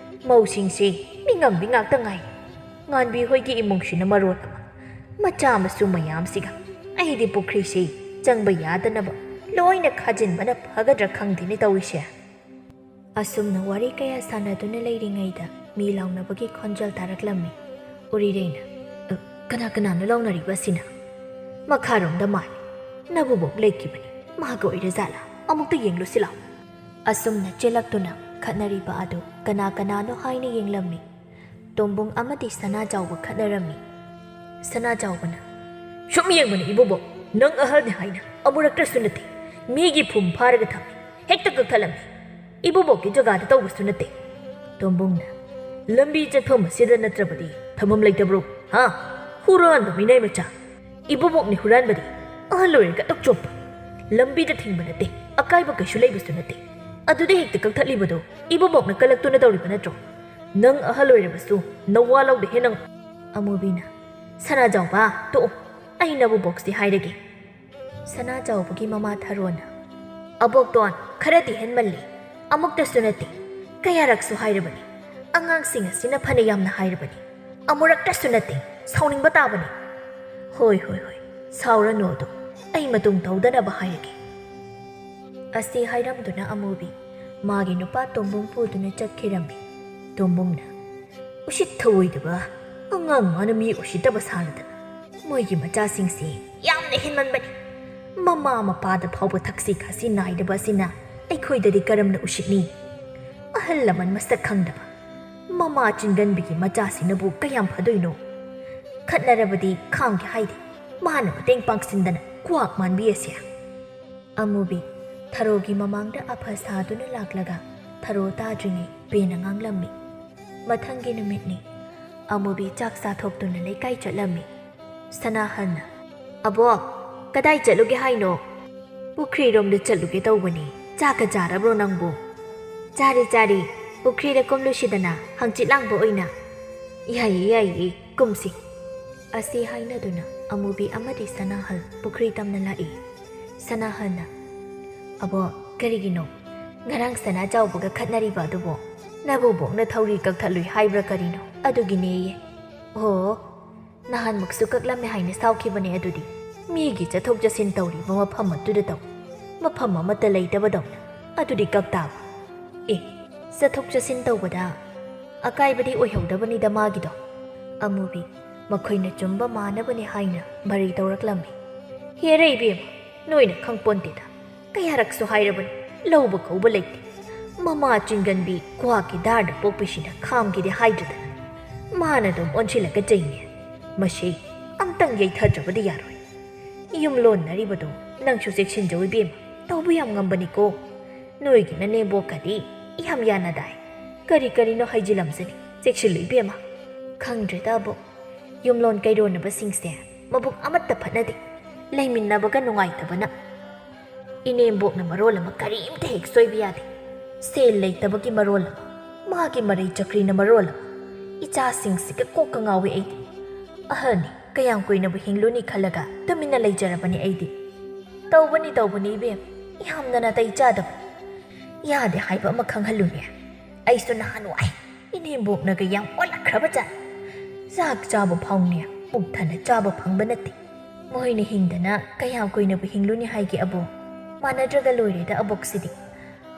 ꯃꯧꯁꯤꯡꯁꯦ ꯃꯤꯉꯝꯕꯤ ꯉꯥꯛꯇ ꯉꯥꯏ꯫ ꯉꯥꯟꯕꯤ ꯍꯣꯏꯒꯤ ꯏꯃꯨꯡꯁꯤꯅ ꯃꯔꯣꯜ ꯑꯃ꯫ ꯃꯆꯥ ꯃꯁꯨ ꯃꯌꯥꯝꯁꯤꯒ ꯑꯩꯗꯤ ꯄꯨꯈ꯭ꯔꯤꯁꯤ ꯆꯪꯕ ꯌꯥꯗꯅꯕ ꯂꯣꯏꯅ ꯈꯥꯖꯤꯟꯕꯅ ꯐꯒꯗ꯭ꯔꯥ ꯈꯪꯗꯦꯅꯦ ꯇꯧꯔꯤꯁꯦ꯫ ꯑꯁꯨꯝꯅ ꯋꯥꯔꯤ ꯀꯌꯥ ꯁꯥꯟꯅꯗꯨꯅ ꯂꯩꯔꯤꯉꯩꯗ ꯃꯤ ꯂꯥꯎꯅꯕꯒꯤ ꯈꯣꯟꯖꯦꯜ ꯇꯥꯔꯛꯂꯝꯃꯤ꯫ ꯎꯔꯤꯔꯩꯅ, "ꯑ, ꯀꯅꯥ ꯀꯅꯥꯅꯣ ꯂꯥꯎꯅꯔꯤꯕ ꯑꯁꯤꯅ?" "ꯃꯈꯥꯔꯣꯝꯗ ꯃꯥꯜꯂꯤ꯫ ꯅꯕꯨꯕꯣꯛ ꯂꯩꯈꯤꯕꯅꯤ꯫ ꯃꯥꯒ ꯑꯣꯏꯔꯖꯥꯠꯂꯥ? ꯑꯃꯨꯛꯇ ꯌꯦꯡꯂꯨꯁꯤ ꯂꯥꯎ꯫" ꯑꯁꯨꯝꯅ ꯆꯦꯜꯂꯛꯇꯨꯅ ꯈꯠꯅꯔꯤꯕ ꯑꯗꯨ ꯀꯅꯥ ꯀꯅꯥꯅꯣ ꯍꯥꯏꯅ ꯌꯦꯡꯂꯝꯃꯤ꯫ ꯇꯣꯝꯕꯨꯡ ꯑꯃꯗꯤ ꯁꯅꯥꯖꯥꯎꯕ ꯈꯠꯅꯔꯝꯃꯤ꯫ ꯁꯅꯥꯖꯥꯎꯕꯅ, "ꯁꯨꯝ ꯌꯦꯡꯕꯅꯤ ꯏꯕꯨꯕꯣꯛ, ꯅꯪ ꯑꯍꯜꯅꯤ ꯍꯥꯏꯅ ꯑꯃꯨꯔꯛꯇꯁꯨ ꯅꯠꯇꯦ ꯃꯤꯒꯤ ꯐꯨꯝ ꯐꯥꯔꯒ ꯊꯝꯃꯤ, ꯍꯦꯛꯇ ꯀꯛꯊꯠꯂꯝꯃꯤ꯫ ꯏꯕꯨꯕꯣꯛꯀꯤ ꯖꯒꯥꯗ ꯇꯧꯕꯁꯨ ꯅꯠꯇꯦ꯫" ꯇꯣꯝꯕꯨꯡꯅ, "ꯂꯝꯕꯤ ꯆꯠꯐꯝ ꯑꯁꯤꯗ ꯅꯠꯇ꯭ꯔꯕꯗꯤ ꯊꯝꯐꯝ ꯂꯩꯇꯕ꯭ꯔꯣ? ꯍꯥ? ꯍꯨꯔꯥꯟꯕ ꯃꯤꯅꯥꯏ ꯃꯆꯥ꯫ ꯏꯕꯨꯕꯣꯛꯅꯤ ꯍꯨꯔꯥꯟꯕꯗꯤ꯫ ꯑꯍꯜ ꯑꯣꯏꯔꯒ ꯑꯗꯨꯛ ꯆꯣꯞꯄ꯫ ꯂꯝꯕꯤꯗ ꯊꯤꯡꯕ ꯅꯠꯇꯦ, ꯑꯀꯥꯏꯕ ꯀꯩꯁꯨ ꯂꯩꯕꯁꯨ ꯅꯠꯇꯦ꯫ ꯑꯗꯨꯗ ꯍꯦꯛꯇ ꯀꯛꯊꯠꯂꯤꯕꯗꯣ ꯏꯕꯨꯕꯣꯛꯅ ꯀꯜꯂꯛꯇꯨꯅ ꯇꯧꯔꯤꯕ ꯅꯠꯇ꯭ꯔꯣ? ꯅꯪ ꯑꯍꯜ ꯑꯣꯏꯔꯕꯁꯨ ꯅꯋꯥ ꯂꯧꯗꯦꯍꯦ ꯅꯪ꯫" ꯑꯃꯨꯕꯤꯅ, "ꯁꯅꯥꯖꯥꯎꯕ, ꯇꯣꯛꯑꯣ꯫ ꯑꯩ ꯅꯕꯨꯕꯣꯛꯁꯤ ꯍꯥꯏꯔꯒꯦ꯫" ꯁꯅꯥꯖꯥꯎꯕꯒꯤ ꯃꯃꯥ ꯊꯔꯣꯅ, "ꯑꯕꯣꯛꯇꯣꯟ, ꯈꯔꯗꯤ ꯍꯦꯟꯃꯜꯂꯤ꯫ ꯑꯃꯨꯛꯇꯁꯨ ꯅꯠꯇꯦ, ꯀꯌꯥꯔꯛꯁꯨ ꯍꯥꯏꯔꯕꯅꯤ꯫ ꯑꯉꯥꯡꯁꯤꯡ ꯑꯁꯤꯅ ꯐꯅ ꯌꯥꯝꯅ ꯍꯥꯏꯔꯕꯅꯤ꯫ ꯑꯃꯨꯔꯛꯇꯁꯨ ꯅꯠꯇꯦ, ꯁꯥꯎꯅꯤꯡꯕ ꯇꯥꯕꯅꯤ꯫" "ꯍꯣꯏ, ꯍꯣꯏ, ꯍꯣꯏ, ꯁꯥꯎꯔꯅꯨ ꯑꯗꯣ, ꯑꯩ ꯃꯇꯨꯡ ꯇꯧꯗꯅꯕ ꯍꯥꯏꯔꯒꯦ꯫" ꯑꯁꯤ ꯍꯥꯏꯔꯝꯗꯨꯅ ꯑꯃꯨꯕꯤ ꯃꯥꯒꯤ ꯅꯨꯄꯥ ꯇꯣꯝꯕꯨꯡ ꯄꯨꯗꯨꯅ ꯆꯠꯈꯤꯔꯝꯃꯤ꯫ ꯇꯣꯝꯕꯨꯡꯅ, "ꯎꯁꯤꯠ ꯊꯑꯣꯏꯗꯕ ꯑꯉꯥꯡ ꯃꯥꯅ ꯃꯤ ꯎꯁꯤꯠꯇꯕ ꯁꯥꯔꯗꯅ꯫ ꯃꯣꯏꯒꯤ ꯃꯆꯥꯁꯤꯡꯁꯤ ꯌꯥꯝꯅ ꯍꯦꯟꯃꯟꯕꯅꯤ꯫ ꯃꯃꯥ ꯃꯄꯥꯗ ꯐꯥꯎꯕ ꯊꯛꯁꯤ ꯈꯥꯁꯤ ꯅꯥꯏꯗꯕ ꯑꯁꯤꯅ ꯑꯩꯈꯣꯏꯗꯗꯤ ꯀꯔꯝꯅ ꯎꯁꯤꯠꯅꯤ? ꯑꯍꯜ ꯂꯃꯟ ꯃꯁꯛ ꯈꯪꯗꯕ ꯃꯃꯥ ꯆꯤꯟꯒꯟꯕꯤꯒꯤ ꯃꯆꯥꯁꯤꯅꯕꯨ ꯀꯌꯥꯝ ꯐꯗꯣꯏꯅꯣ? ꯈꯠꯅꯔꯕꯗꯤ ꯈꯥꯡꯒꯦ ꯍꯥꯏꯗꯦ, ꯃꯥꯅ ꯃꯇꯦꯡ ꯄꯥꯡꯁꯤꯟꯗꯅ ꯀ꯭ꯋꯥꯛ ꯃꯥꯟꯕꯤ ꯑꯁꯦ꯫" ꯑꯃꯨꯕꯤ ꯊꯔꯣꯒꯤ ꯃꯃꯥꯡꯗ ꯑꯐ ꯁꯥꯗꯨꯅ ꯂꯥꯛꯂꯒ ꯊꯔꯣ ꯇꯥꯗ꯭ꯔꯤꯉꯩ ꯄꯦꯅ ꯉꯥꯡꯂꯝꯃꯤ꯫ ꯃꯊꯪꯒꯤ ꯅꯨꯃꯤꯠꯅꯤ꯫ ꯑꯃꯨꯕꯤ ꯆꯥꯛ ꯆꯥꯊꯣꯛꯇꯨꯅ ꯂꯩꯀꯥꯏ ꯆꯠꯂꯝꯃꯤ꯫ ꯁꯅꯥꯍꯜꯅ, "ꯑꯕꯣꯛ, ꯀꯗꯥꯏ ꯆꯠꯂꯨꯒꯦ ꯍꯥꯏꯅꯣ?" "ꯄꯨꯈ꯭ꯔꯤꯔꯣꯝꯗ ꯆꯠꯂꯨꯒꯦ ꯇꯧꯕꯅꯤ꯫ ꯆꯥꯛꯀ ꯆꯥꯔꯕ꯭ꯔꯣ ꯅꯪꯕꯨ?" "ꯆꯥꯔꯦ, ꯆꯥꯔꯦ꯫ ꯄꯨꯈ꯭ꯔꯤꯗ ꯀꯨꯝꯂꯨꯁꯤꯗꯅ, ꯍꯪꯆꯤꯠ ꯂꯥꯡꯕ ꯑꯣꯏꯅ?" "ꯌꯥꯏꯌꯦ, ꯌꯥꯏꯌꯦ, ꯀꯨꯝꯁꯤ꯫" ꯑꯁꯤ ꯍꯥꯏꯅꯗꯨꯅ ꯑꯃꯨꯕꯤ ꯑꯃꯗꯤ ꯁꯅꯥꯍꯜ ꯄꯨꯈ꯭ꯔꯤ ꯇꯝꯅ ꯂꯥꯛꯏ꯫ ꯁꯅꯥꯍꯜꯅ, "ꯑꯕꯣꯛ, ꯀꯔꯤꯒꯤꯅꯣ ꯉꯔꯥꯡ ꯁꯅꯥ ꯆꯥꯎꯕꯒ ꯈꯠꯅꯔꯤꯕ ꯑꯗꯨꯕꯣ? ꯅꯕꯨꯕꯣꯛꯅ ꯊꯧꯔꯤ ꯀꯛꯊꯠꯂꯨꯏ ꯍꯥꯏꯕ꯭ꯔꯥ ꯀꯔꯤꯅꯣ, ꯑꯗꯨꯒꯤꯅꯦꯌꯦ꯫" "ꯑꯣ, ꯅꯍꯥꯟꯃꯨꯛꯁꯨ ꯀꯛꯂꯝꯃꯦ ꯍꯥꯏꯅ ꯁꯥꯎꯈꯤꯕꯅꯦ ꯑꯗꯨꯗꯤ꯫ ꯃꯤꯒꯤ ꯆꯠꯊꯣꯛ ꯆꯠꯁꯤꯟ ꯇꯧꯔꯤꯕ ꯃꯐꯝ ꯑꯗꯨꯗ ꯇꯧ, ꯃꯐꯝ ꯑꯃꯠꯇ ꯂꯩꯇꯕꯗꯧꯅ꯫ ꯑꯗꯨꯗꯤ ꯀꯛꯇꯥꯕ꯫ ꯑꯦ, ꯆꯠꯊꯣꯛ ꯆꯠꯁꯤꯟ ꯇꯧꯕꯗ ꯑꯀꯥꯏꯕꯗꯤ ꯑꯣꯏꯍꯧꯗꯕꯅꯤꯗ ꯃꯥꯒꯤꯗꯣ꯫" ꯑꯃꯨꯕꯤ, ꯃꯈꯣꯏꯅ ꯆꯨꯝꯕ ꯃꯥꯟꯅꯕꯅꯤ ꯍꯥꯏꯅ ꯃꯔꯩ ꯇꯧꯔꯛꯂꯝꯃꯤ꯫ "ꯍꯦꯔꯦ ꯏꯕꯦꯝꯃ, ꯅꯣꯏꯅ ꯈꯪꯄꯣꯟꯇꯦꯗ꯫ ꯀꯌꯥꯔꯛꯁꯨ ꯍꯥꯏꯔꯕꯅꯤ, ꯂꯧꯕ ꯀꯧꯕ ꯂꯩꯇꯦ꯫ ꯃꯃꯥ ꯆꯤꯡꯒꯟꯕꯤ ꯀ꯭ꯋꯥꯒꯤ ꯗꯥꯔꯗ ꯄꯣꯛꯄꯤꯁꯤꯅ ꯈꯥꯝꯒꯦꯗꯤ ꯍꯥꯏꯗ꯭ꯔꯗꯅ꯫ ꯃꯥꯅ ꯑꯗꯨꯝ ꯑꯣꯟꯁꯤꯜꯂꯒ ꯆꯩꯅꯦ꯫ ꯃꯁꯤ ꯑꯝꯇꯪ ꯌꯩꯊꯗ꯭ꯔꯕꯗꯤ ꯌꯥꯔꯣꯏ꯫ ꯌꯨꯝ ꯂꯣꯟꯅꯔꯤꯕꯗꯣ ꯅꯪꯁꯨ ꯆꯦꯛꯁꯤꯟꯖꯧ ꯏꯕꯦꯝꯃ, ꯇꯧꯕ ꯌꯥꯝ ꯉꯝꯕꯅꯤꯀꯣ꯫ ꯅꯣꯏꯒꯤ ꯅꯅꯦꯝꯕꯣꯛꯀꯗꯤ ꯌꯥꯝ ꯌꯥꯅꯗꯥꯏ꯫ ꯀꯔꯤ ꯀꯔꯤꯅꯣ ꯍꯩꯖꯤꯜꯂꯝꯖꯅꯤ, ꯆꯦꯛꯁꯤꯜꯂꯨ ꯏꯕꯦꯝꯃ꯫" "ꯈꯪꯗ꯭ꯔꯦꯗ ꯑꯕꯣꯛ, ꯌꯨꯝꯂꯣꯟ ꯀꯩꯔꯣꯟꯅꯕꯁꯤꯡꯁꯦ ꯃꯕꯨꯛ ꯑꯃꯠꯇ ꯐꯠꯅꯗꯦ꯫ ꯂꯩꯃꯤꯟꯅꯕꯒ ꯅꯨꯡꯉꯥꯏꯇꯕꯅ꯫ ꯏꯅꯦꯝꯕꯣꯛꯅ ꯃꯔꯣꯜ ꯑꯃ ꯀꯔꯤꯝꯇ ꯍꯦꯛ ꯁꯣꯏꯕ ꯌꯥꯗꯦ꯫ ꯁꯦꯜ ꯂꯩꯇꯕꯒꯤ ꯃꯔꯣꯜ ꯑꯃ, ꯃꯥꯒꯤ ꯃꯔꯩ ꯆꯀ꯭ꯔꯤꯅ ꯃꯔꯣꯜ ꯑꯃ꯫ ꯏꯆꯥꯁꯤꯡꯁꯤꯒ ꯀꯣꯛꯀ ꯉꯥꯎꯏ ꯑꯩꯗꯤ꯫ ꯑꯍꯜꯅꯤ, ꯀꯌꯥꯝ ꯀꯨꯏꯅꯕꯨ ꯍꯤꯡꯂꯨꯅꯤ ꯈꯜꯂꯒ ꯇꯨꯃꯤꯟꯅ ꯂꯩꯖꯔꯕꯅꯤ ꯑꯩꯗꯤ꯫" "ꯇꯧꯕꯅꯤ, ꯇꯧꯕꯅꯤ ꯏꯕꯦꯝ, ꯌꯥꯝꯅ ꯅꯥꯇꯩ ꯆꯥꯗꯕꯅꯤ꯫ ꯌꯥꯗꯦ ꯍꯥꯏꯕ ꯑꯃ ꯈꯪꯍꯜꯂꯨꯅꯦ꯫ ꯑꯩꯁꯨ ꯅꯍꯥꯟꯋꯥꯏ ꯏꯅꯦꯝꯕꯣꯛꯅꯒ ꯌꯥꯝ ꯑꯣꯜꯂꯛꯈ꯭ꯔꯕ ꯖꯥꯠꯅꯤ꯫ ꯆꯥꯛ ꯆꯥꯕ ꯐꯥꯎꯅꯦ ꯄꯨꯛ ꯊꯟꯅ ꯆꯥꯕ ꯐꯪꯕ ꯅꯠꯇꯦ꯫ ꯃꯣꯏꯅ ꯍꯤꯡꯗꯅ ꯀꯌꯥꯝ ꯀꯨꯏꯅꯕꯨ ꯍꯤꯡꯂꯨꯅꯤ ꯍꯥꯏꯒꯦ ꯑꯕꯣꯛ? ꯃꯥꯟꯅꯗ꯭ꯔꯒ ꯂꯣꯏꯔꯦꯗ ꯑꯕꯣꯛꯁꯤꯗꯤ꯫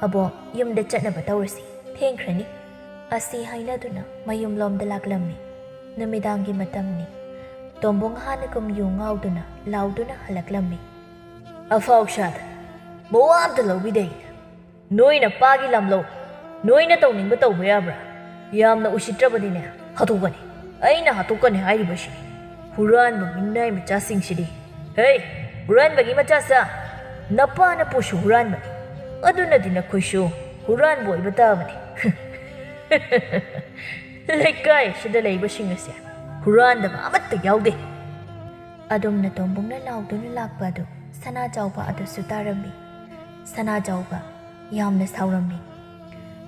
ꯑꯕꯣꯛ, ꯌꯨꯝꯗ ꯆꯠꯅꯕ ꯇꯧꯔꯁꯤ, ꯊꯦꯡꯈ꯭ꯔꯅꯤ꯫" ꯑꯁꯤ ꯍꯥꯏꯅꯗꯨꯅ ꯃꯌꯨꯝꯂꯣꯝꯗ ꯂꯥꯛꯂꯝꯃꯤ꯫ ꯅꯨꯃꯤꯗꯥꯡꯒꯤ ꯃꯇꯝꯅꯤ꯫ ꯇꯣꯝꯕꯣꯡ ꯍꯥꯟꯅꯒꯨꯝ ꯌꯨ ꯉꯥꯎꯗꯨꯅ ꯂꯥꯎꯗꯨꯅ ꯍꯜꯂꯛꯂꯝꯃꯤ꯫ "ꯑꯐꯥꯎ ꯁꯥꯗꯅ ꯃꯋꯥ ꯑꯝꯇ ꯂꯧꯕꯤꯗꯦ ꯑꯩꯅ꯫ ꯅꯣꯏꯅ ꯄꯥꯒꯤ ꯂꯝ ꯂꯧ, ꯅꯣꯏꯅ ꯇꯧꯅꯤꯡꯕ ꯇꯧꯕ ꯌꯥꯕ꯭ꯔꯥ? ꯌꯥꯝꯅ ꯎꯁꯤꯠꯇ꯭ꯔꯕꯗꯤꯅꯦ ꯍꯥꯠꯇꯣꯛꯀꯅꯤ꯫ ꯑꯩꯅ ꯍꯥꯠꯇꯣꯛꯀꯅꯤ ꯍꯥꯏꯔꯤꯕꯁꯤ꯫ ꯍꯨꯔꯥꯟꯕ ꯃꯤꯅꯥꯏ ꯃꯆꯥꯁꯤꯡꯁꯤꯗꯤ꯫ ꯍꯦ, ꯍꯨꯔꯥꯟꯕꯒꯤ ꯃꯆꯥꯁꯥ, ꯅꯄꯥ ꯅꯄꯨꯁꯨ ꯍꯨꯔꯥꯟꯕꯅꯤ꯫ ꯑꯗꯨꯅꯗꯤ ꯅꯈꯣꯏꯁꯨ ꯍꯨꯔꯥꯟꯕ ꯑꯣꯏꯕ ꯇꯥꯕꯅꯤ꯫" "ꯂꯩꯀꯥꯏ ꯑꯁꯤꯗ ꯂꯩꯕꯁꯤꯡ ꯑꯁꯦ ꯍꯨꯔꯥꯟꯗꯕ ꯑꯃꯠꯇ ꯌꯥꯎꯗꯦ!" ꯑꯗꯨꯝꯅ ꯇꯣꯝꯕꯨꯡꯅ ꯂꯥꯎꯗꯨꯅ ꯂꯥꯛꯄ ꯑꯗꯨ ꯁꯅꯥꯖꯥꯎꯕ ꯑꯗꯨꯁꯨ ꯇꯥꯔꯝꯃꯤ꯫ ꯁꯅꯥꯖꯥꯎꯕ ꯌꯥꯝꯅ ꯁꯥꯎꯔꯝꯃꯤ꯫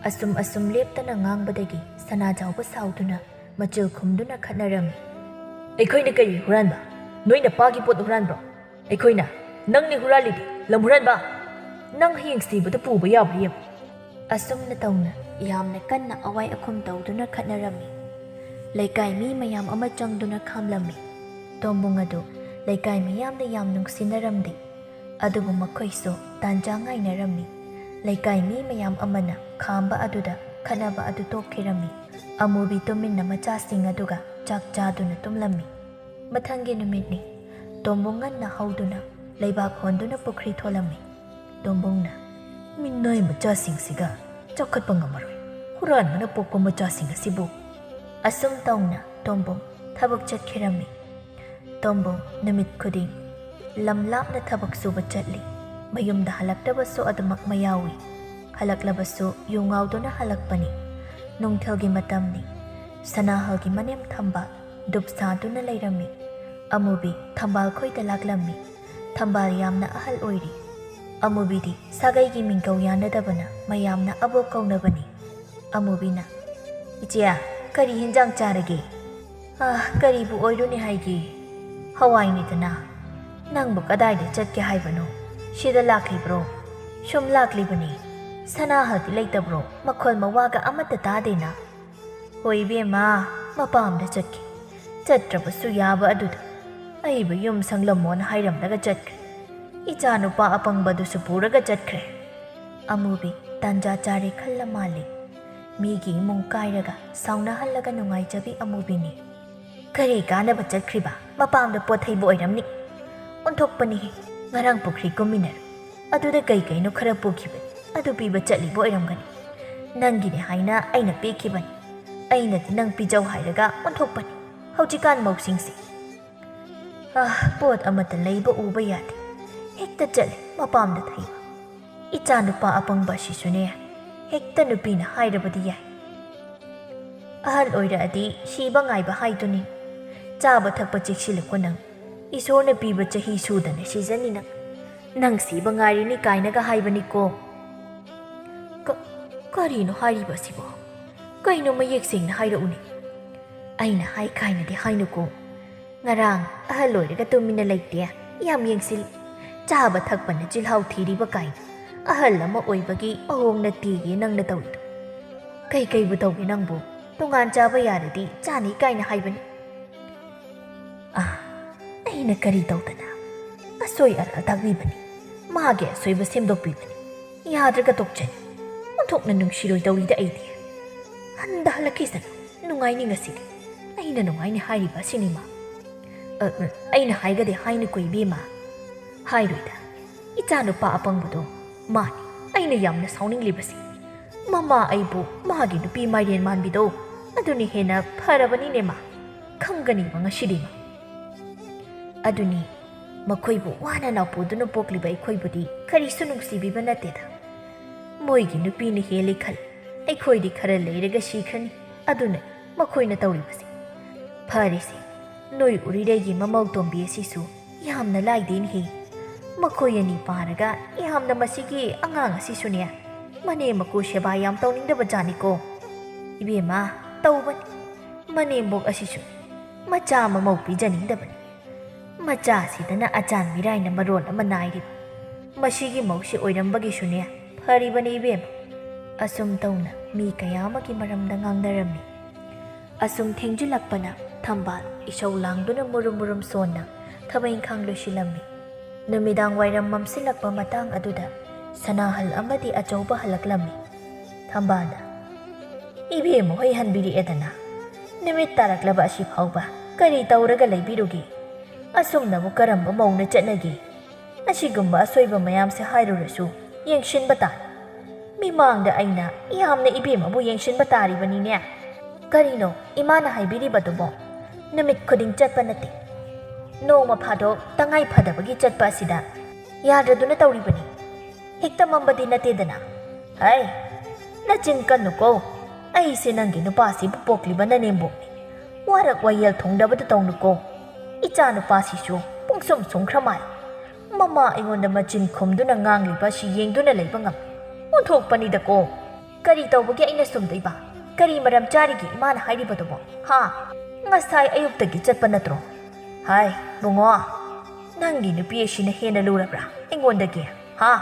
ꯑꯁꯨꯝ ꯑꯁꯨꯝ ꯂꯦꯞꯇꯅ ꯉꯥꯡꯕꯗꯒꯤ ꯁꯅꯥꯖꯥꯎꯕ ꯁꯥꯎꯗꯨꯅ ꯃꯆꯤꯜ ꯈꯨꯝꯗꯨꯅ ꯈꯠꯅꯔꯝꯃꯤ꯫ "ꯑꯩꯈꯣꯏꯅ ꯀꯔꯤ ꯍꯨꯔꯥꯟꯕ? ꯅꯣꯏꯅ ꯄꯥꯒꯤ ꯄꯣꯠ ꯍꯨꯔꯥꯟꯕ꯭ꯔꯣ? ꯑꯩꯈꯣꯏꯅ ꯅꯪꯅꯤ ꯍꯨꯔꯥꯜꯂꯤꯗꯤ, ꯂꯝ ꯍꯨꯔꯥꯟꯕ! ꯅꯪ ꯍꯌꯦꯡ ꯁꯤꯕꯗ ꯄꯨꯕ ꯌꯥꯕ꯭ꯔꯥ ꯌꯦꯡꯉꯨ!" ꯑꯁꯨꯝꯅ ꯇꯧꯅ ꯌꯥꯝꯅ ꯀꯟꯅ ꯑꯋꯥꯏ ꯑꯈꯨꯝ ꯇꯧꯗꯨꯅ ꯈꯠꯅꯔꯝꯃꯤ꯫ ꯂꯩꯀꯥꯏ ꯃꯤ ꯃꯌꯥꯝ ꯑꯃ ꯆꯪꯗꯨꯅ ꯈꯥꯝꯂꯝꯃꯤ꯫ ꯇꯣꯝꯕꯨꯡ ꯑꯗꯨ ꯂꯩꯀꯥꯏ ꯃꯤꯌꯥꯝꯅ ꯌꯥꯝ ꯅꯨꯡꯁꯤꯅꯔꯝꯗꯦ꯫ ꯑꯗꯨꯕꯨ ꯃꯈꯣꯏꯁꯨ ꯇꯥꯟꯖꯥ ꯉꯥꯏꯅꯔꯝꯃꯤ꯫ ꯂꯩꯀꯥꯏ ꯃꯤ ꯃꯌꯥꯝ ꯑꯃꯅ ꯈꯥꯝꯕ ꯑꯗꯨꯗ ꯈꯠꯅꯕ ꯑꯗꯨ ꯇꯣꯛꯈꯤꯔꯝꯃꯤ꯫ ꯑꯃꯨꯕꯤ ꯇꯨꯃꯤꯟꯅ ꯃꯆꯥꯁꯤꯡ ꯑꯗꯨꯒ ꯆꯥꯛ ꯆꯥꯗꯨꯅ ꯇꯨꯝꯂꯝꯃꯤ꯫ ꯃꯊꯪꯒꯤ ꯅꯨꯃꯤꯠꯅꯤ꯫ ꯇꯣꯝꯕꯨꯡ ꯉꯟꯅ ꯍꯧꯗꯨꯅ ꯂꯩꯕꯥꯛ ꯍꯣꯟꯗꯨꯅ ꯄꯨꯈ꯭ꯔꯤ ꯊꯣꯜꯂꯝꯃꯤ꯫ ꯇꯣꯝꯕꯨꯡꯅ, "ꯃꯤꯅꯥꯏ ꯃꯆꯥꯁꯤꯡꯁꯤꯒ ꯆꯥꯎꯈꯠꯄ ꯉꯝꯃꯔꯣꯏ꯫ ꯍꯨꯔꯥꯟꯕꯅ ꯄꯣꯛꯄ ꯃꯆꯥꯁꯤꯡ ꯑꯁꯤꯕꯨ!" ꯑꯁꯨꯝ ꯇꯧꯅ ꯇꯣꯝꯕꯨꯡ ꯊꯕꯛ ꯆꯠꯈꯤꯔꯝꯃꯤ꯫ ꯇꯣꯝꯕꯨꯡ ꯅꯨꯃꯤꯠ ꯈꯨꯗꯤꯡ ꯂꯝ ꯂꯥꯞꯅ ꯊꯕꯛ ꯁꯨꯕ ꯆꯠꯂꯤ꯫ ꯃꯌꯨꯝꯗ ꯍꯜꯂꯛꯇꯕꯁꯨ ꯑꯗꯨꯃꯛ ꯃꯌꯥꯎꯏ꯫ ꯍꯜꯂꯛꯂꯕꯁꯨ ꯌꯨ ꯉꯥꯎꯗꯨꯅ ꯍꯜꯂꯛꯄꯅꯤ꯫ ꯅꯨꯡꯊꯤꯜꯒꯤ ꯃꯇꯝꯅꯤ꯫ ꯁꯅꯥꯍꯜꯒꯤ ꯃꯅꯦꯝ ꯊꯝꯕꯥꯜ ꯗꯨꯞ ꯁꯥꯗꯨꯅ ꯂꯩꯔꯝꯃꯤ꯫ ꯑꯃꯨꯕꯤ ꯊꯝꯕꯥꯜ ꯈꯣꯏꯗ ꯂꯥꯛꯂꯝꯃꯤ꯫ ꯊꯝꯕꯥꯜ ꯌꯥꯝꯅ ꯑꯍꯜ ꯑꯣꯏꯔꯤ꯫ ꯑꯃꯨꯕꯤꯗꯤ ꯁꯥꯒꯩꯒꯤ ꯃꯤꯡꯒꯧ ꯌꯥꯅꯗꯕꯅ ꯃꯌꯥꯝꯅ ꯑꯕꯣꯛ ꯀꯧꯅꯕꯅꯤ꯫ ꯑꯃꯨꯕꯤꯅ, "ꯏꯆꯦ, ꯀꯔꯤ ꯍꯤꯟꯖꯥꯡ ꯆꯥꯔꯒꯦ?" "ꯑꯥ, ꯀꯔꯤꯕꯨ ꯑꯣꯏꯔꯨꯅꯤ ꯍꯥꯏꯒꯦ? ꯍꯋꯥꯏꯅꯤꯗꯅ꯫ ꯅꯪꯕꯨ ꯀꯗꯥꯏꯗ ꯆꯠꯀꯦ ꯍꯥꯏꯕꯅꯣ? ꯁꯤꯗ ꯂꯥꯛꯂꯤꯕ꯭ꯔꯣ?" "ꯁꯨꯝ ꯂꯥꯛꯂꯤꯕꯅꯤ꯫ ꯁꯅꯥꯍꯜꯗꯤ ꯂꯩꯇꯕ꯭ꯔꯣ? ꯃꯈꯣꯜ ꯃꯋꯥꯒ ꯑꯃꯠꯇ ꯇꯥꯗꯦꯅ?" "ꯍꯣꯏ ꯏꯕꯦꯝꯃ, ꯃꯄꯥꯝꯗ ꯆꯠꯈꯤ꯫ ꯆꯠꯇ꯭ꯔꯕꯁꯨ ꯌꯥꯕ ꯑꯗꯨꯗ ꯑꯩꯕꯨ ꯌꯨꯝ ꯁꯪꯂꯝꯃꯣꯅ ꯍꯥꯏꯔꯝꯂꯒ ꯆꯠꯈ꯭ꯔꯦ꯫ ꯏꯆꯥꯅꯨꯄꯥ ꯑꯄꯪꯕꯗꯨꯁꯨ ꯄꯨꯔꯒ ꯆꯠꯈ꯭ꯔꯦ꯫" ꯑꯃꯨꯕꯤ ꯇꯥꯟꯖꯥ ꯆꯥꯔꯦ ꯈꯜꯂ ꯃꯥꯜꯂꯤ꯫ ꯃꯤꯒꯤ ꯏꯃꯨꯡ ꯀꯥꯏꯔꯒ ꯁꯥꯎꯅꯍꯜꯂꯒ ꯅꯨꯡꯉꯥꯏꯖꯕꯤ ꯑꯃꯨꯕꯤꯅꯤ꯫ "ꯀꯔꯤ ꯀꯥꯟꯅꯕ ꯆꯠꯈ꯭ꯔꯤꯕ? ꯃꯄꯥꯝꯗ ꯄꯣꯠ ꯊꯩꯕ ꯑꯣꯏꯔꯝꯅꯤ꯫ ꯑꯣꯟꯊꯣꯛꯄꯅꯤꯍꯦ꯫ ꯉꯔꯥꯡ ꯄꯨꯈ꯭ꯔꯤ ꯀꯨꯝꯃꯤꯟꯅꯔꯨ꯫ ꯑꯗꯨꯗ ꯀꯩ ꯀꯩꯅꯣ ꯈꯔ ꯄꯨꯈꯤꯕꯅꯤ꯫ ꯑꯗꯨ ꯄꯤꯕ ꯆꯠꯂꯤꯕ ꯑꯣꯏꯔꯝꯒꯅꯤ꯫ ꯅꯪꯒꯤꯅꯤ ꯍꯥꯏꯅ ꯑꯩꯅ ꯄꯤꯈꯤꯕꯅꯤ꯫ ꯑꯩꯅꯗꯤ ꯅꯪ ꯄꯤꯖꯧ ꯍꯥꯏꯔꯒ ꯑꯣꯟꯊꯣꯛꯄꯅꯤ꯫ ꯍꯧꯖꯤꯛꯀꯥꯟ ꯃꯧꯁꯤꯡꯁꯦ꯫ ꯑꯥ, ꯄꯣꯠ ꯑꯃꯠꯇ ꯂꯩꯕ ꯎꯕ ꯌꯥꯗꯦ꯫ ꯍꯦꯛꯇ ꯆꯠꯂꯦ ꯃꯄꯥꯝꯗ ꯊꯩꯕ꯫ ꯏꯆꯥ ꯅꯨꯄꯥ ꯑꯄꯪꯕ ꯑꯁꯤꯁꯨꯅꯦ, ꯍꯦꯛꯇ ꯅꯨꯄꯤꯅ ꯍꯥꯏꯔꯕꯗꯤ ꯌꯥꯏ꯫ ꯑꯍꯜ ꯑꯣꯏꯔꯛꯑꯗꯤ ꯁꯤꯕ ꯉꯥꯏꯕ ꯍꯥꯏꯗꯨꯅꯤ꯫ ꯆꯥꯕ ꯊꯛꯄ ꯆꯦꯛꯁꯤꯜꯂꯨꯀꯣ ꯅꯪ꯫ ꯏꯁꯣꯔꯅ ꯄꯤꯕ ꯆꯍꯤ ꯁꯨꯗꯅ ꯁꯤꯖꯅꯤ ꯅꯪ꯫ ꯅꯪ ꯁꯤꯕ ꯉꯥꯏꯔꯤꯅꯤ ꯀꯥꯏꯅꯒ ꯍꯥꯏꯕꯅꯤꯀꯣ꯫ ꯀ-, ꯀꯔꯤꯅꯣ ꯍꯥꯏꯔꯤꯕ ꯑꯁꯤꯕꯣ? ꯀꯩꯅꯣ ꯃꯌꯦꯛ ꯁꯦꯡꯅ ꯍꯥꯏꯔꯛꯎꯅꯦ꯫ ꯑꯩꯅ ꯍꯥꯏ ꯀꯥꯏꯅꯗꯤ ꯍꯥꯏꯅꯨꯀꯣ꯫ ꯉꯔꯥꯡ ꯑꯍꯜ ꯑꯣꯏꯔꯒ ꯇꯨꯃꯤꯟꯅ ꯂꯩꯇꯦ, ꯌꯥꯝ ꯌꯦꯡꯁꯤꯜ꯫ ꯆꯥꯕ ꯊꯛꯄꯅ ꯆꯤꯜꯍꯥꯎ ꯊꯤꯔꯤꯕ ꯀꯥꯏꯅ꯫ ꯑꯍꯜ ꯑꯃ ꯑꯣꯏꯕꯒꯤ ꯃꯑꯣꯡ ꯅꯠꯇꯦꯌꯦ ꯅꯪꯅ ꯇꯧꯔꯤꯗꯣ꯫ ꯀꯩꯀꯩꯕꯨ ꯇꯧꯒꯦ ꯅꯪꯕꯨ? ꯇꯣꯉꯥꯟ ꯆꯥꯕ ꯌꯥꯔꯗꯤ ꯆꯥꯅꯤ ꯀꯥꯏꯅ ꯍꯥꯏꯕꯅꯤ꯫ ꯑꯥ, ꯑꯩꯅ ꯀꯔꯤ ꯇꯧꯗꯅ? ꯑꯁꯣꯏ ꯑꯔꯥ ꯇꯥꯛꯄꯤꯕꯅꯤ, ꯃꯥꯒꯤ ꯑꯁꯣꯏꯕ ꯁꯦꯝꯗꯣꯛꯄꯤꯕꯅꯤ꯫ ꯌꯥꯗ꯭ꯔꯒ ꯇꯣꯛꯆꯅꯤ꯫ ꯑꯣꯟꯊꯣꯛꯅ ꯅꯨꯡꯁꯤꯔꯣꯏꯗꯧꯔꯤꯗ ꯑꯩꯗꯤ꯫ ꯍꯟꯗ ꯍꯜꯂꯛꯈꯤꯁꯅꯨ, ꯅꯨꯡꯉꯥꯏꯅꯤ ꯉꯁꯤꯗꯤ꯫ ꯑꯩꯅ ꯅꯨꯡꯉꯥꯏꯅꯤ ꯍꯥꯏꯔꯤꯕ ꯑꯁꯤꯅꯤ ꯃꯥ꯫ ꯑ, ꯑ, ꯑꯩꯅ ꯍꯥꯏꯒꯗꯤ ꯍꯥꯏꯅꯨꯀꯣ ꯏꯕꯦꯝꯃ꯫ ꯍꯥꯏꯔꯣꯏꯗ꯫ ꯏꯆꯥ ꯅꯨꯄꯥ ꯑꯄꯪꯕꯗꯣ ꯃꯥꯅꯤ ꯑꯩꯅ ꯌꯥꯝꯅ ꯁꯥꯎꯅꯤꯡꯂꯤꯕꯁꯤ꯫ ꯃꯃꯥ ꯑꯩꯕꯨ ꯃꯥꯒꯤ ꯅꯨꯄꯤ ꯃꯥꯏꯔꯦꯟ ꯃꯥꯟꯕꯤꯗꯣ ꯑꯗꯨꯅꯤ ꯍꯦꯟꯅ ꯐꯔꯕꯅꯤꯅꯦ ꯃꯥ꯫ ꯈꯪꯒꯅꯤꯕ ꯉꯁꯤꯗꯤ ꯃꯥ꯫ ꯑꯗꯨꯅꯤ, ꯃꯈꯣꯏꯕꯨ ꯋꯥꯅ ꯅꯥꯎꯄꯨꯗꯨꯅ ꯄꯣꯛꯂꯤꯕ ꯑꯩꯈꯣꯏꯕꯨꯗꯤ ꯀꯔꯤꯁꯨ ꯅꯨꯡꯁꯤꯕꯤꯕ ꯅꯠꯇꯦꯗ꯫ ꯃꯣꯏꯒꯤ ꯅꯨꯄꯤꯅ ꯍꯦꯜꯂꯤ ꯈꯜ, ꯑꯩꯈꯣꯏꯗꯤ ꯈꯔ ꯂꯩꯔꯒ ꯁꯤꯈ꯭ꯔꯅꯤ꯫ ꯑꯗꯨꯅ ꯃꯈꯣꯏꯅ ꯇꯧꯔꯤꯕꯁꯦ꯫ ꯐꯔꯦꯁꯦ, ꯅꯣꯏ ꯎꯔꯤꯔꯩꯒꯤ ꯃꯃꯧ ꯇꯣꯝꯕꯤ ꯑꯁꯤꯁꯨ ꯌꯥꯝꯅ ꯂꯥꯏꯗꯦꯅꯦꯍꯦ꯫ ꯃꯈꯣꯏ ꯑꯅꯤ ꯄꯥꯔꯒ ꯌꯥꯝꯅ ꯃꯁꯤꯒꯤ ꯑꯉꯥꯡ ꯑꯁꯤꯁꯨꯅꯦ, ꯃꯅꯦꯝ ꯃꯀꯨ ꯁꯦꯕꯥ ꯌꯥꯝ ꯇꯧꯅꯤꯡꯗꯕ ꯖꯥꯠꯅꯤꯀꯣ꯫ ꯏꯕꯦꯝꯃ, ꯇꯧꯕꯅꯤ꯫ ꯃꯅꯦꯝꯕꯣꯛ ꯑꯁꯤꯁꯨ ꯃꯆꯥ ꯃꯃꯧ ꯄꯤꯖꯅꯤꯡꯗꯕꯅꯤ꯫ ꯃꯆꯥꯁꯤꯗꯅ ꯑꯆꯥꯟ ꯃꯤꯔꯥꯏꯅ ꯃꯔꯣꯜ ꯑꯃ ꯅꯥꯏꯔꯤꯕ꯫ ꯃꯁꯤꯒꯤ ꯃꯧꯁꯤ ꯑꯣꯏꯔꯝꯕꯒꯤꯁꯨꯅꯦ ꯐꯔꯤꯕꯅꯤ ꯏꯕꯦꯝꯃ꯫ ꯑꯁꯨꯝ ꯇꯧꯅ ꯃꯤ ꯀꯌꯥ ꯑꯃꯒꯤ ꯃꯔꯝꯗ ꯉꯥꯡꯅꯔꯝꯃꯤ꯫ ꯑꯁꯨꯝ ꯊꯦꯡꯖꯤꯜꯂꯛꯄꯅ ꯊꯝꯕꯥꯜ ꯏꯁꯧ ꯂꯥꯡꯗꯨꯅ ꯃꯨꯔꯨꯝ ꯃꯨꯔꯨꯝ ꯁꯣꯟꯅ ꯊꯕꯛ ꯏꯪꯈꯥꯡ ꯂꯣꯏꯁꯤꯜꯂꯝꯃꯤ꯫ ꯅꯨꯃꯤꯗꯥꯡ ꯋꯥꯏꯔꯝ ꯃꯝꯁꯤꯜꯂꯛꯄ ꯃꯇꯥꯡ ꯑꯗꯨꯗ ꯁꯅꯥꯍꯜ ꯑꯃꯗꯤ ꯑꯆꯧꯕ ꯍꯜꯂꯛꯂꯝꯃꯤ꯫ ꯊꯝꯕꯥꯜꯅ, "ꯏꯕꯦꯝꯃ ꯍꯣꯏ ꯍꯟꯕꯤꯔꯛꯑꯦꯗꯅ꯫ ꯅꯨꯃꯤꯠ ꯇꯥꯔꯛꯂꯕ ꯑꯁꯤ ꯐꯥꯎꯕ ꯀꯔꯤ ꯇꯧꯔꯒ ꯂꯩꯕꯤꯔꯨꯒꯦ? ꯑꯁꯨꯝꯅꯕꯨ ꯀꯔꯝꯕ ꯃꯧꯅ ꯆꯠꯅꯒꯦ? ꯑꯁꯤꯒꯨꯝꯕ ꯑꯁꯣꯏꯕ ꯃꯌꯥꯝꯁꯦ ꯍꯥꯏꯔꯨꯔꯁꯨ ꯌꯦꯡꯁꯤꯟꯕ ꯇꯥꯏ꯫ ꯃꯤꯃꯥꯡꯗ ꯑꯩꯅ ꯌꯥꯝꯅ ꯏꯕꯦꯝꯃꯕꯨ ꯌꯦꯡꯁꯤꯟꯕ ꯇꯥꯔꯤꯕꯅꯤꯅꯦ꯫ ꯀꯔꯤꯅꯣ ꯏꯃꯥꯅ ꯍꯥꯏꯕꯤꯔꯤꯕꯗꯨꯕꯣ? ꯅꯨꯃꯤꯠ ꯈꯨꯗꯤꯡ ꯆꯠꯄ ꯅꯠꯇꯦ꯫ ꯅꯣꯡꯃ ꯐꯥꯗꯣꯛ ꯇꯉꯥꯏ ꯐꯗꯕꯒꯤ ꯆꯠꯄ ꯑꯁꯤꯗ ꯌꯥꯗ꯭ꯔꯗꯨꯅ ꯇꯧꯔꯤꯕꯅꯤ꯫ ꯍꯦꯛꯇ ꯃꯝꯕꯗꯤ ꯅꯠꯇꯦꯗꯅ꯫ ꯍꯩ, ꯅꯆꯤꯟ ꯀꯟꯅꯨꯀꯣ꯫ ꯑꯩꯁꯦ ꯅꯪꯒꯤ ꯅꯨꯄꯥꯁꯤꯕꯨ ꯄꯣꯛꯂꯤꯕ ꯅꯅꯦꯝꯕꯣꯛꯅꯤ꯫ ꯋꯥꯔꯛ ꯋꯥꯌꯦꯜ ꯊꯣꯡꯗꯕꯗ ꯇꯧꯅꯨꯀꯣ꯫ ꯏꯆꯥ ꯅꯨꯄꯥꯁꯤꯁꯨ ꯄꯨꯡꯁꯨꯝ ꯁꯨꯝꯈ꯭ꯔ ꯃꯥꯜꯂꯦ꯫ ꯃꯃꯥ ꯑꯩꯉꯣꯟꯗ ꯃꯆꯤꯟ ꯈꯨꯝꯗꯨꯅ ꯉꯥꯡꯂꯤꯕ ꯑꯁꯤ ꯌꯦꯡꯗꯨꯅ ꯂꯩꯕ ꯉꯝꯃꯤ꯫ ꯑꯣꯟꯊꯣꯛꯄꯅꯤꯗꯀꯣ꯫ ꯀꯔꯤ ꯇꯧꯕꯒꯤ ꯑꯩꯅ ꯁꯨꯝꯗꯣꯏꯕ? ꯀꯔꯤ ꯃꯔꯝ ꯆꯥꯔꯤꯒꯦ ꯏꯃꯥꯅ ꯍꯥꯏꯔꯤꯕꯗꯨꯕꯣ? ꯍꯥ? ꯉꯁꯥꯏ ꯑꯌꯨꯛꯇꯒꯤ ꯆꯠꯄ ꯅꯠꯇ꯭ꯔꯣ? ꯍꯥꯏ, ꯕꯨꯡꯉꯣ, ꯅꯪꯒꯤ ꯅꯨꯄꯤ ꯑꯁꯤꯅ ꯍꯦꯟꯅ ꯂꯨꯔꯕ꯭ꯔꯥ ꯑꯩꯉꯣꯟꯗꯒꯤ? ꯍꯥ?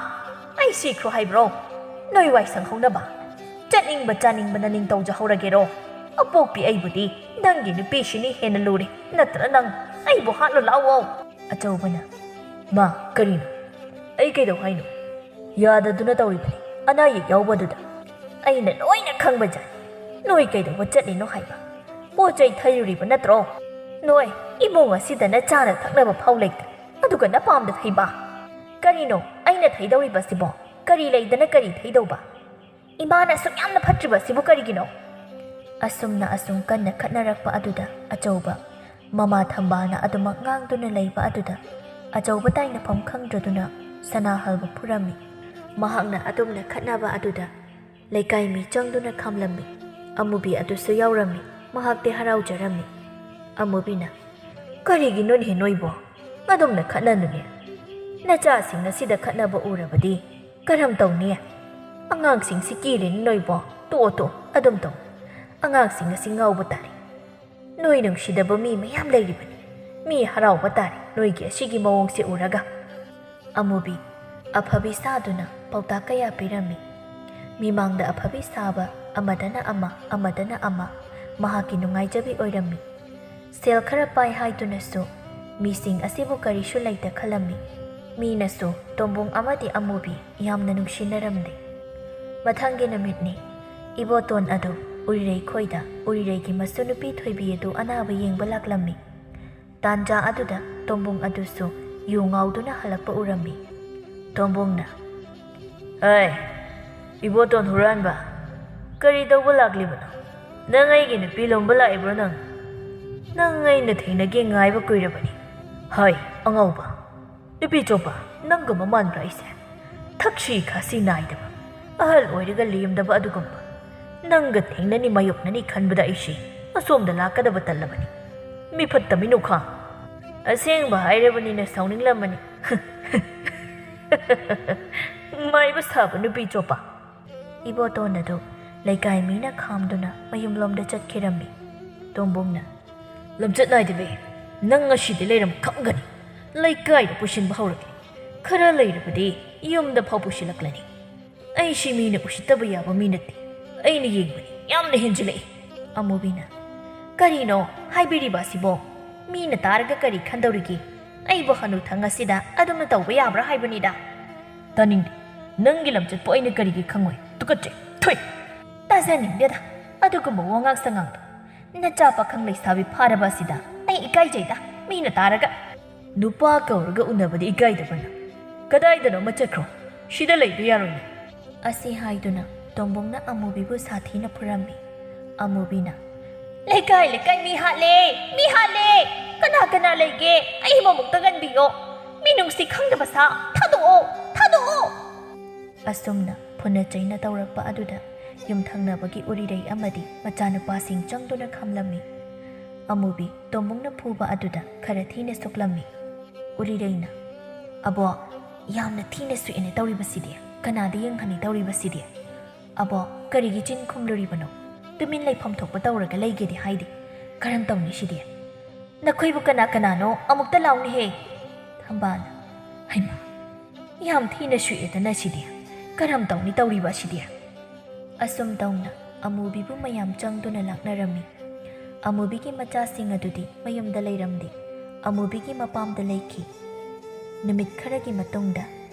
ꯑꯩ ꯁꯤꯈ꯭ꯔꯣ ꯍꯥꯏꯕ꯭ꯔꯣ? ꯅꯣꯏ ꯋꯥꯏ ꯁꯪꯍꯧꯅꯕ? ꯆꯠꯅꯤꯡꯕ ꯆꯥꯅꯤꯡꯕ ꯅꯅꯤꯡ ꯇꯧꯖꯍꯧꯔꯒꯦꯔꯣ? ꯑꯄꯣꯛꯄꯤ ꯑꯩꯕꯨꯗꯤ ꯅꯪꯒꯤ ꯅꯨꯄꯤꯁꯤꯅꯤ ꯍꯦꯟꯅ ꯂꯨꯔꯦ꯫ ꯅꯠꯇ꯭ꯔ ꯅꯪ ꯑꯩꯕꯨ ꯍꯥꯠꯂꯣ ꯂꯥꯛꯑꯣ꯫ ꯑꯆꯧꯕꯅ, ꯃꯥ, ꯀꯔꯤꯅꯣ? ꯑꯩ ꯀꯩꯗꯧ ꯍꯥꯏꯅꯣ? ꯌꯥꯗꯗꯨꯅ ꯇꯧꯔꯤꯕꯅꯤ, ꯑꯅꯥ ꯑꯌꯦꯛ ꯌꯥꯎꯕꯗꯨꯗ꯫ ꯑꯩꯅ ꯂꯣꯏꯅ ꯈꯪꯕꯖꯥꯠꯅꯤ꯫ ꯅꯣꯏ ꯀꯩꯗꯧꯕ ꯆꯠꯂꯤꯅꯣ ꯍꯥꯏꯕ? ꯄꯣꯠ ꯆꯩ ꯊꯩꯔꯨꯔꯤꯕ ꯅꯠꯇ꯭ꯔꯣ? ꯅꯣꯏ ꯏꯃꯨꯡ ꯑꯁꯤꯗꯅ ꯆꯥꯅ ꯊꯛꯅꯕ ꯐꯥꯎ ꯂꯩꯇ꯭ꯔꯦ, ꯑꯗꯨꯒ ꯅꯄꯥꯝꯗ ꯊꯩꯕ? ꯀꯔꯤꯅꯣ ꯑꯩꯅ ꯊꯩꯗꯧꯔꯤꯕꯁꯤꯕꯣ? ꯀꯔꯤ ꯂꯩꯗꯅ ꯀꯔꯤ ꯊꯩꯗꯧꯕ? ꯏꯃꯥꯅ ꯑꯁꯨꯛ ꯌꯥꯝꯅ ꯐꯠꯇ꯭ꯔꯤꯕꯁꯤꯕꯨ ꯀꯔꯤꯒꯤꯅꯣ? ꯑꯁꯨꯝꯅ ꯑꯁꯨꯝ ꯀꯟꯅ ꯈꯠꯅꯔꯛꯄ ꯑꯗꯨꯗ ꯑꯆꯧꯕ, ꯃꯃꯥ ꯊꯝꯕꯥꯜꯅ ꯑꯗꯨꯃꯛ ꯉꯥꯡꯗꯨꯅ ꯂꯩꯕ ꯑꯗꯨꯗ ꯑꯆꯧꯕ ꯇꯥꯏꯅꯐꯝ ꯈꯪꯗ꯭ꯔꯗꯨꯅ ꯁꯅꯥꯍꯜꯕ ꯐꯨꯔꯝꯃꯤ꯫ ꯃꯍꯥꯛꯅ ꯑꯗꯨꯝꯅ ꯈꯠꯅꯕ ꯑꯗꯨꯗ ꯂꯩꯀꯥꯏ ꯃꯤ ꯆꯪꯗꯨꯅ ꯈꯥꯝꯂꯝꯃꯤ꯫ ꯑꯃꯨꯕꯤ ꯑꯗꯨꯁꯨ ꯌꯥꯎꯔꯝꯃꯤ꯫ ꯃꯍꯥꯛꯇꯤ ꯍꯔꯥꯎꯖꯔꯝꯃꯤ꯫ ꯑꯃꯨꯕꯤꯅ, "ꯀꯔꯤꯒꯤꯅꯣꯅꯦ ꯅꯣꯏꯕꯣ? ꯑꯗꯨꯝꯅ ꯈꯠꯅꯅꯨꯅꯦ꯫ ꯅꯆꯥꯁꯤꯡ ꯑꯁꯤꯗ ꯈꯠꯅꯕ ꯎꯔꯕꯗꯤ ꯀꯔꯝ ꯇꯧꯅꯤ? ꯑꯉꯥꯡꯁꯤꯡꯁꯤ ꯀꯤꯔꯦꯅꯦ ꯅꯣꯏꯕꯣ꯫ ꯇꯣꯛꯑꯣ, ꯇꯣꯛꯑꯣ, ꯑꯗꯨꯝ ꯇꯧ꯫ ꯑꯉꯥꯡꯁꯤꯡ ꯑꯁꯤ ꯉꯥꯎꯕ ꯇꯥꯔꯦ꯫ ꯅꯣꯏ ꯅꯨꯡꯁꯤꯗꯕ ꯃꯤ ꯃꯌꯥꯝ ꯂꯩꯔꯤꯕꯅꯤ꯫ ꯃꯤ ꯍꯔꯥꯎꯕ ꯇꯥꯔꯦ ꯅꯣꯏꯒꯤ ꯑꯁꯤꯒꯤ ꯃꯑꯣꯡꯁꯦ ꯎꯔꯒ꯫" ꯑꯃꯨꯕꯤ, ꯑꯐꯕꯤ ꯁꯥꯗꯨꯅ ꯄꯥꯎꯇꯥꯛ ꯀꯌꯥ ꯄꯤꯔꯝꯃꯤ꯫ ꯃꯤꯃꯥꯡꯗ ꯑꯐꯕꯤ ꯁꯥꯕ ꯑꯃꯗꯅ ꯑꯃ, ꯑꯃꯗꯅ ꯑꯃ ꯃꯍꯥꯛꯀꯤ ꯅꯨꯡꯉꯥꯏꯖꯕꯤ ꯑꯣꯏꯔꯝꯃꯤ꯫ ꯁꯦꯜ ꯈꯔ ꯄꯥꯏ ꯍꯥꯏꯗꯨꯅꯁꯨ ꯃꯤꯁꯤꯡ ꯑꯁꯤꯕꯨ ꯀꯔꯤꯁꯨ ꯂꯩꯇ ꯈꯜꯂꯝꯃꯤ꯫ ꯃꯤꯅꯁꯨ ꯇꯣꯝꯕꯨꯡ ꯑꯃꯗꯤ ꯑꯃꯨꯕꯤ ꯌꯥꯝꯅ ꯅꯨꯡꯁꯤꯅꯔꯝꯗꯦ꯫ ꯃꯊꯪꯒꯤ ꯅꯨꯃꯤꯠꯅꯤ꯫ ꯏꯕꯣꯇꯣꯟ ꯑꯗꯨ ꯎꯔꯤꯔꯩ ꯈꯣꯏꯗ ꯎꯔꯤꯔꯩꯒꯤ ꯃꯁꯨ ꯅꯨꯄꯤ ꯊꯣꯏꯕꯤ ꯑꯗꯨ ꯑꯅꯥꯕ ꯌꯦꯡꯕ ꯂꯥꯛꯂꯝꯃꯤ꯫ ꯇꯥꯟꯖꯥ ꯑꯗꯨꯗ ꯇꯣꯝꯕꯨꯡ ꯑꯗꯨꯁꯨ ꯌꯨ ꯉꯥꯎꯗꯨꯅ ꯍꯜꯂꯛꯄ ꯎꯔꯝꯃꯤ꯫ ꯇꯣꯝꯕꯨꯡꯅ, "ꯍꯩ, ꯏꯕꯣꯇꯣꯟ ꯍꯨꯔꯥꯟꯕ, ꯀꯔꯤ ꯇꯧꯕ ꯂꯥꯛꯂꯤꯕꯅꯣ? ꯅꯪ ꯑꯩꯒꯤ ꯅꯨꯄꯤ ꯂꯣꯝꯕ ꯂꯥꯛꯏꯕ꯭ꯔꯣ ꯅꯪ? ꯅꯪ ꯑꯩꯅ ꯊꯦꯡꯅꯒꯦ ꯉꯥꯏꯕ ꯀꯨꯏꯔꯕꯅꯤ꯫ ꯍꯩ, ꯑꯉꯧꯕ, ꯅꯨꯄꯤ ꯆꯣꯞꯄ, ꯅꯪꯒꯨꯝꯕ ꯃꯥꯟꯕ꯭ꯔꯥ ꯑꯩꯁꯦ? ꯊꯛꯁꯤ ꯈꯥꯁꯤ ꯅꯥꯏꯗꯕ, ꯑꯍꯜ ꯑꯣꯏꯔꯒ ꯂꯦꯝꯗꯕ ꯑꯗꯨꯒꯨꯝꯕ꯫ ꯅꯪꯒ ꯊꯦꯡꯅꯅꯤ ꯃꯥꯌꯣꯛꯅꯅꯤ ꯈꯟꯕꯗ ꯑꯩꯁꯤ ꯑꯁꯣꯝꯗ ꯂꯥꯛꯀꯗꯕ ꯇꯜꯂꯕꯅꯤ꯫ ꯃꯤꯐꯠꯇ ꯃꯤꯅꯨꯈꯥ꯫ ꯑꯁꯦꯡꯕ ꯍꯥꯏꯔꯕꯅꯤꯅ ꯁꯥꯎꯅꯤꯡꯂꯝꯃꯅꯤ꯫ ꯃꯥꯏꯕ ꯁꯥꯕ ꯅꯨꯄꯤ ꯆꯣꯞꯄ꯫ ꯏꯕꯣꯇꯣꯟ ꯑꯗꯨ ꯂꯩꯀꯥꯏ ꯃꯤꯅ ꯈꯥꯝꯗꯨꯅ ꯃꯌꯨꯝꯂꯣꯝꯗ ꯆꯠꯈꯤꯔꯝꯃꯤ꯫ ꯇꯣꯝꯕꯣꯡꯅ, "ꯂꯝꯆꯠ ꯅꯥꯏꯗꯕꯤ, ꯅꯪ ꯉꯁꯤꯗꯤ ꯂꯩꯔꯝ ꯈꯪꯒꯅꯤ꯫ ꯂꯩꯀꯥꯏꯗ ꯄꯨꯁꯤꯟꯕ ꯍꯧꯔꯒꯦ꯫ ꯈꯔ ꯂꯩꯔꯕꯗꯤ ꯌꯨꯝꯗ ꯐꯥꯎ ꯄꯨꯁꯤꯜꯂꯛꯂꯅꯤ꯫ ꯑꯩꯁꯤ ꯃꯤꯅ ꯎꯁꯤꯠꯇꯕ ꯌꯥꯕ ꯃꯤ ꯅꯠꯇꯦ꯫ ꯑꯩꯅ ꯌꯦꯡꯕꯅꯤ, ꯌꯥꯝꯅ ꯍꯦꯟꯖꯤꯜꯂꯛꯏ꯫" ꯑꯃꯨꯕꯤꯅ, "ꯀꯔꯤꯅꯣ ꯍꯥꯏꯕꯤꯔꯤꯕ ꯑꯁꯤꯕꯣ? ꯃꯤꯅ ꯇꯥꯔꯒ ꯀꯔꯤ ꯈꯟꯗꯧꯔꯤꯒꯦ? ꯑꯩꯕꯨ ꯍꯅꯨꯊꯪ ꯑꯁꯤꯗ ꯑꯗꯨꯝꯅ ꯇꯧꯕ ꯌꯥꯕ꯭ꯔꯥ ꯍꯥꯏꯕꯅꯤꯗ?" "ꯇꯥꯅꯤꯡꯗꯦ꯫ ꯅꯪꯒꯤ ꯂꯝꯆꯠꯄꯨ ꯑꯩꯅ ꯀꯔꯤꯒꯤ ꯈꯪꯉꯣꯏ? ꯇꯨꯀꯠꯆꯩ꯫ ꯊꯨꯏ!" "ꯇꯥꯖꯅꯤꯡꯗꯦꯗ ꯑꯗꯨꯒꯨꯝꯕ ꯋꯥꯉꯥꯡ ꯁꯉꯥꯡꯗꯣ꯫ ꯅꯆꯥ ꯄꯥꯈꯪ ꯂꯩꯁꯥꯕꯤ ꯐꯥꯔꯕ ꯑꯁꯤꯗ ꯑꯩ ꯏꯀꯥꯏꯖꯩꯗ, ꯃꯤꯅ ꯇꯥꯔꯒ꯫ ꯅꯨꯄꯥ ꯀꯧꯔꯒ ꯎꯅꯕꯗꯤ ꯏꯀꯥꯏꯗꯕꯅ꯫ ꯀꯗꯥꯏꯗꯅꯣ ꯑꯃ ꯆꯠꯈ꯭ꯔꯣ꯫ ꯁꯤꯗ ꯂꯩꯕ ꯌꯥꯔꯣꯏꯅꯦ꯫" ꯑꯁꯤ ꯍꯥꯏꯗꯨꯅ ꯇꯣꯝꯕꯣꯡꯅ ꯑꯃꯨꯕꯤꯕꯨ ꯁꯥꯊꯤꯅ ꯐꯨꯔꯝꯃꯤ꯫ ꯑꯃꯨꯕꯤꯅ, "ꯂꯩꯀꯥꯏ ꯂꯩꯀꯥꯏ ꯃꯤ ꯍꯥꯠꯂꯦ, ꯃꯤ ꯍꯥꯠꯂꯦ꯫ ꯀꯅꯥ ꯀꯅꯥ ꯂꯩꯒꯦ? ꯑꯩ ꯃꯃꯨꯛꯇ ꯀꯟꯕꯤꯌꯣ꯫ ꯃꯤꯅꯨꯡꯁꯤ ꯈꯪꯗꯕ ꯁꯥ ꯊꯥꯗꯣꯛꯑꯣ, ꯊꯥꯗꯣꯛꯑꯣ!" ꯑꯁꯨꯝꯅ ꯐꯨꯅ ꯆꯩꯅ ꯇꯧꯔꯛꯄ ꯑꯗꯨꯗ ꯌꯨꯝꯊꯪꯅꯕꯒꯤ ꯎꯔꯤꯔꯩ ꯑꯃꯗꯤ ꯃꯆꯥꯅꯨꯄꯥꯁꯤꯡ ꯆꯪꯗꯨꯅ ꯈꯝꯂꯝꯃꯤ꯫ ꯑꯃꯨꯕꯤ ꯇꯣꯝꯕꯣꯡꯅ ꯐꯨꯕ ꯑꯗꯨꯗ ꯈꯔ ꯊꯤꯅ ꯁꯣꯛꯂꯝꯃꯤ꯫ ꯎꯔꯤꯔꯩꯅ, "ꯑꯕꯣ, ꯌꯥꯝꯅ ꯊꯤꯅ ꯁꯣꯛꯑꯦꯅꯦ ꯇꯧꯔꯤꯕꯁꯤꯗꯤ꯫ ꯀꯅꯥꯗ ꯌꯦꯡꯍꯟꯅꯤ ꯇꯧꯔꯤꯕꯁꯤꯗꯤ? ꯑꯕꯣ, ꯀꯔꯤꯒꯤ ꯆꯤꯟ ꯈꯨꯝꯂꯨꯔꯤꯕꯅꯣ? ꯇꯨꯃꯤꯟ ꯂꯩꯐꯝ ꯊꯣꯛꯄ ꯇꯧꯔꯒ ꯂꯩꯒꯦꯗꯤ ꯍꯥꯏꯗꯦ꯫ ꯀꯔꯝ ꯇꯧꯅꯤ ꯁꯤꯗꯤ? ꯅꯈꯣꯏꯕꯨ ꯀꯅꯥ ꯀꯅꯥꯅꯣ ꯑꯃꯨꯛꯇ ꯂꯥꯎꯅꯦꯍꯦ!" ꯊꯝꯕꯥꯜꯅ, "ꯍꯩꯃꯥ, ꯌꯥꯝ ꯊꯤꯅ ꯁꯣꯛꯑꯦꯗꯅ ꯁꯤꯗꯤ꯫ ꯀꯔꯝ ꯇꯧꯅꯤ ꯇꯧꯔꯤꯕ ꯑꯁꯤꯗꯤ?" ꯑꯁꯨꯝ ꯇꯧꯅ ꯑꯃꯨꯕꯤꯕꯨ ꯃꯌꯥꯝ ꯆꯪꯗꯨꯅ ꯂꯥꯛꯅꯔꯝꯃꯤ꯫ ꯑꯃꯨꯕꯤꯒꯤ ꯃꯆꯥꯁꯤꯡ ꯑꯗꯨꯗꯤ ꯃꯌꯨꯝꯗ ꯂꯩꯔꯝꯗꯦ꯫ ꯑꯃꯨꯕꯤꯒꯤ ꯃꯄꯥꯝꯗ ꯂꯩꯈꯤ꯫ ꯅꯨꯃꯤꯠ ꯈꯔꯒꯤ ꯃꯇꯨꯡꯗ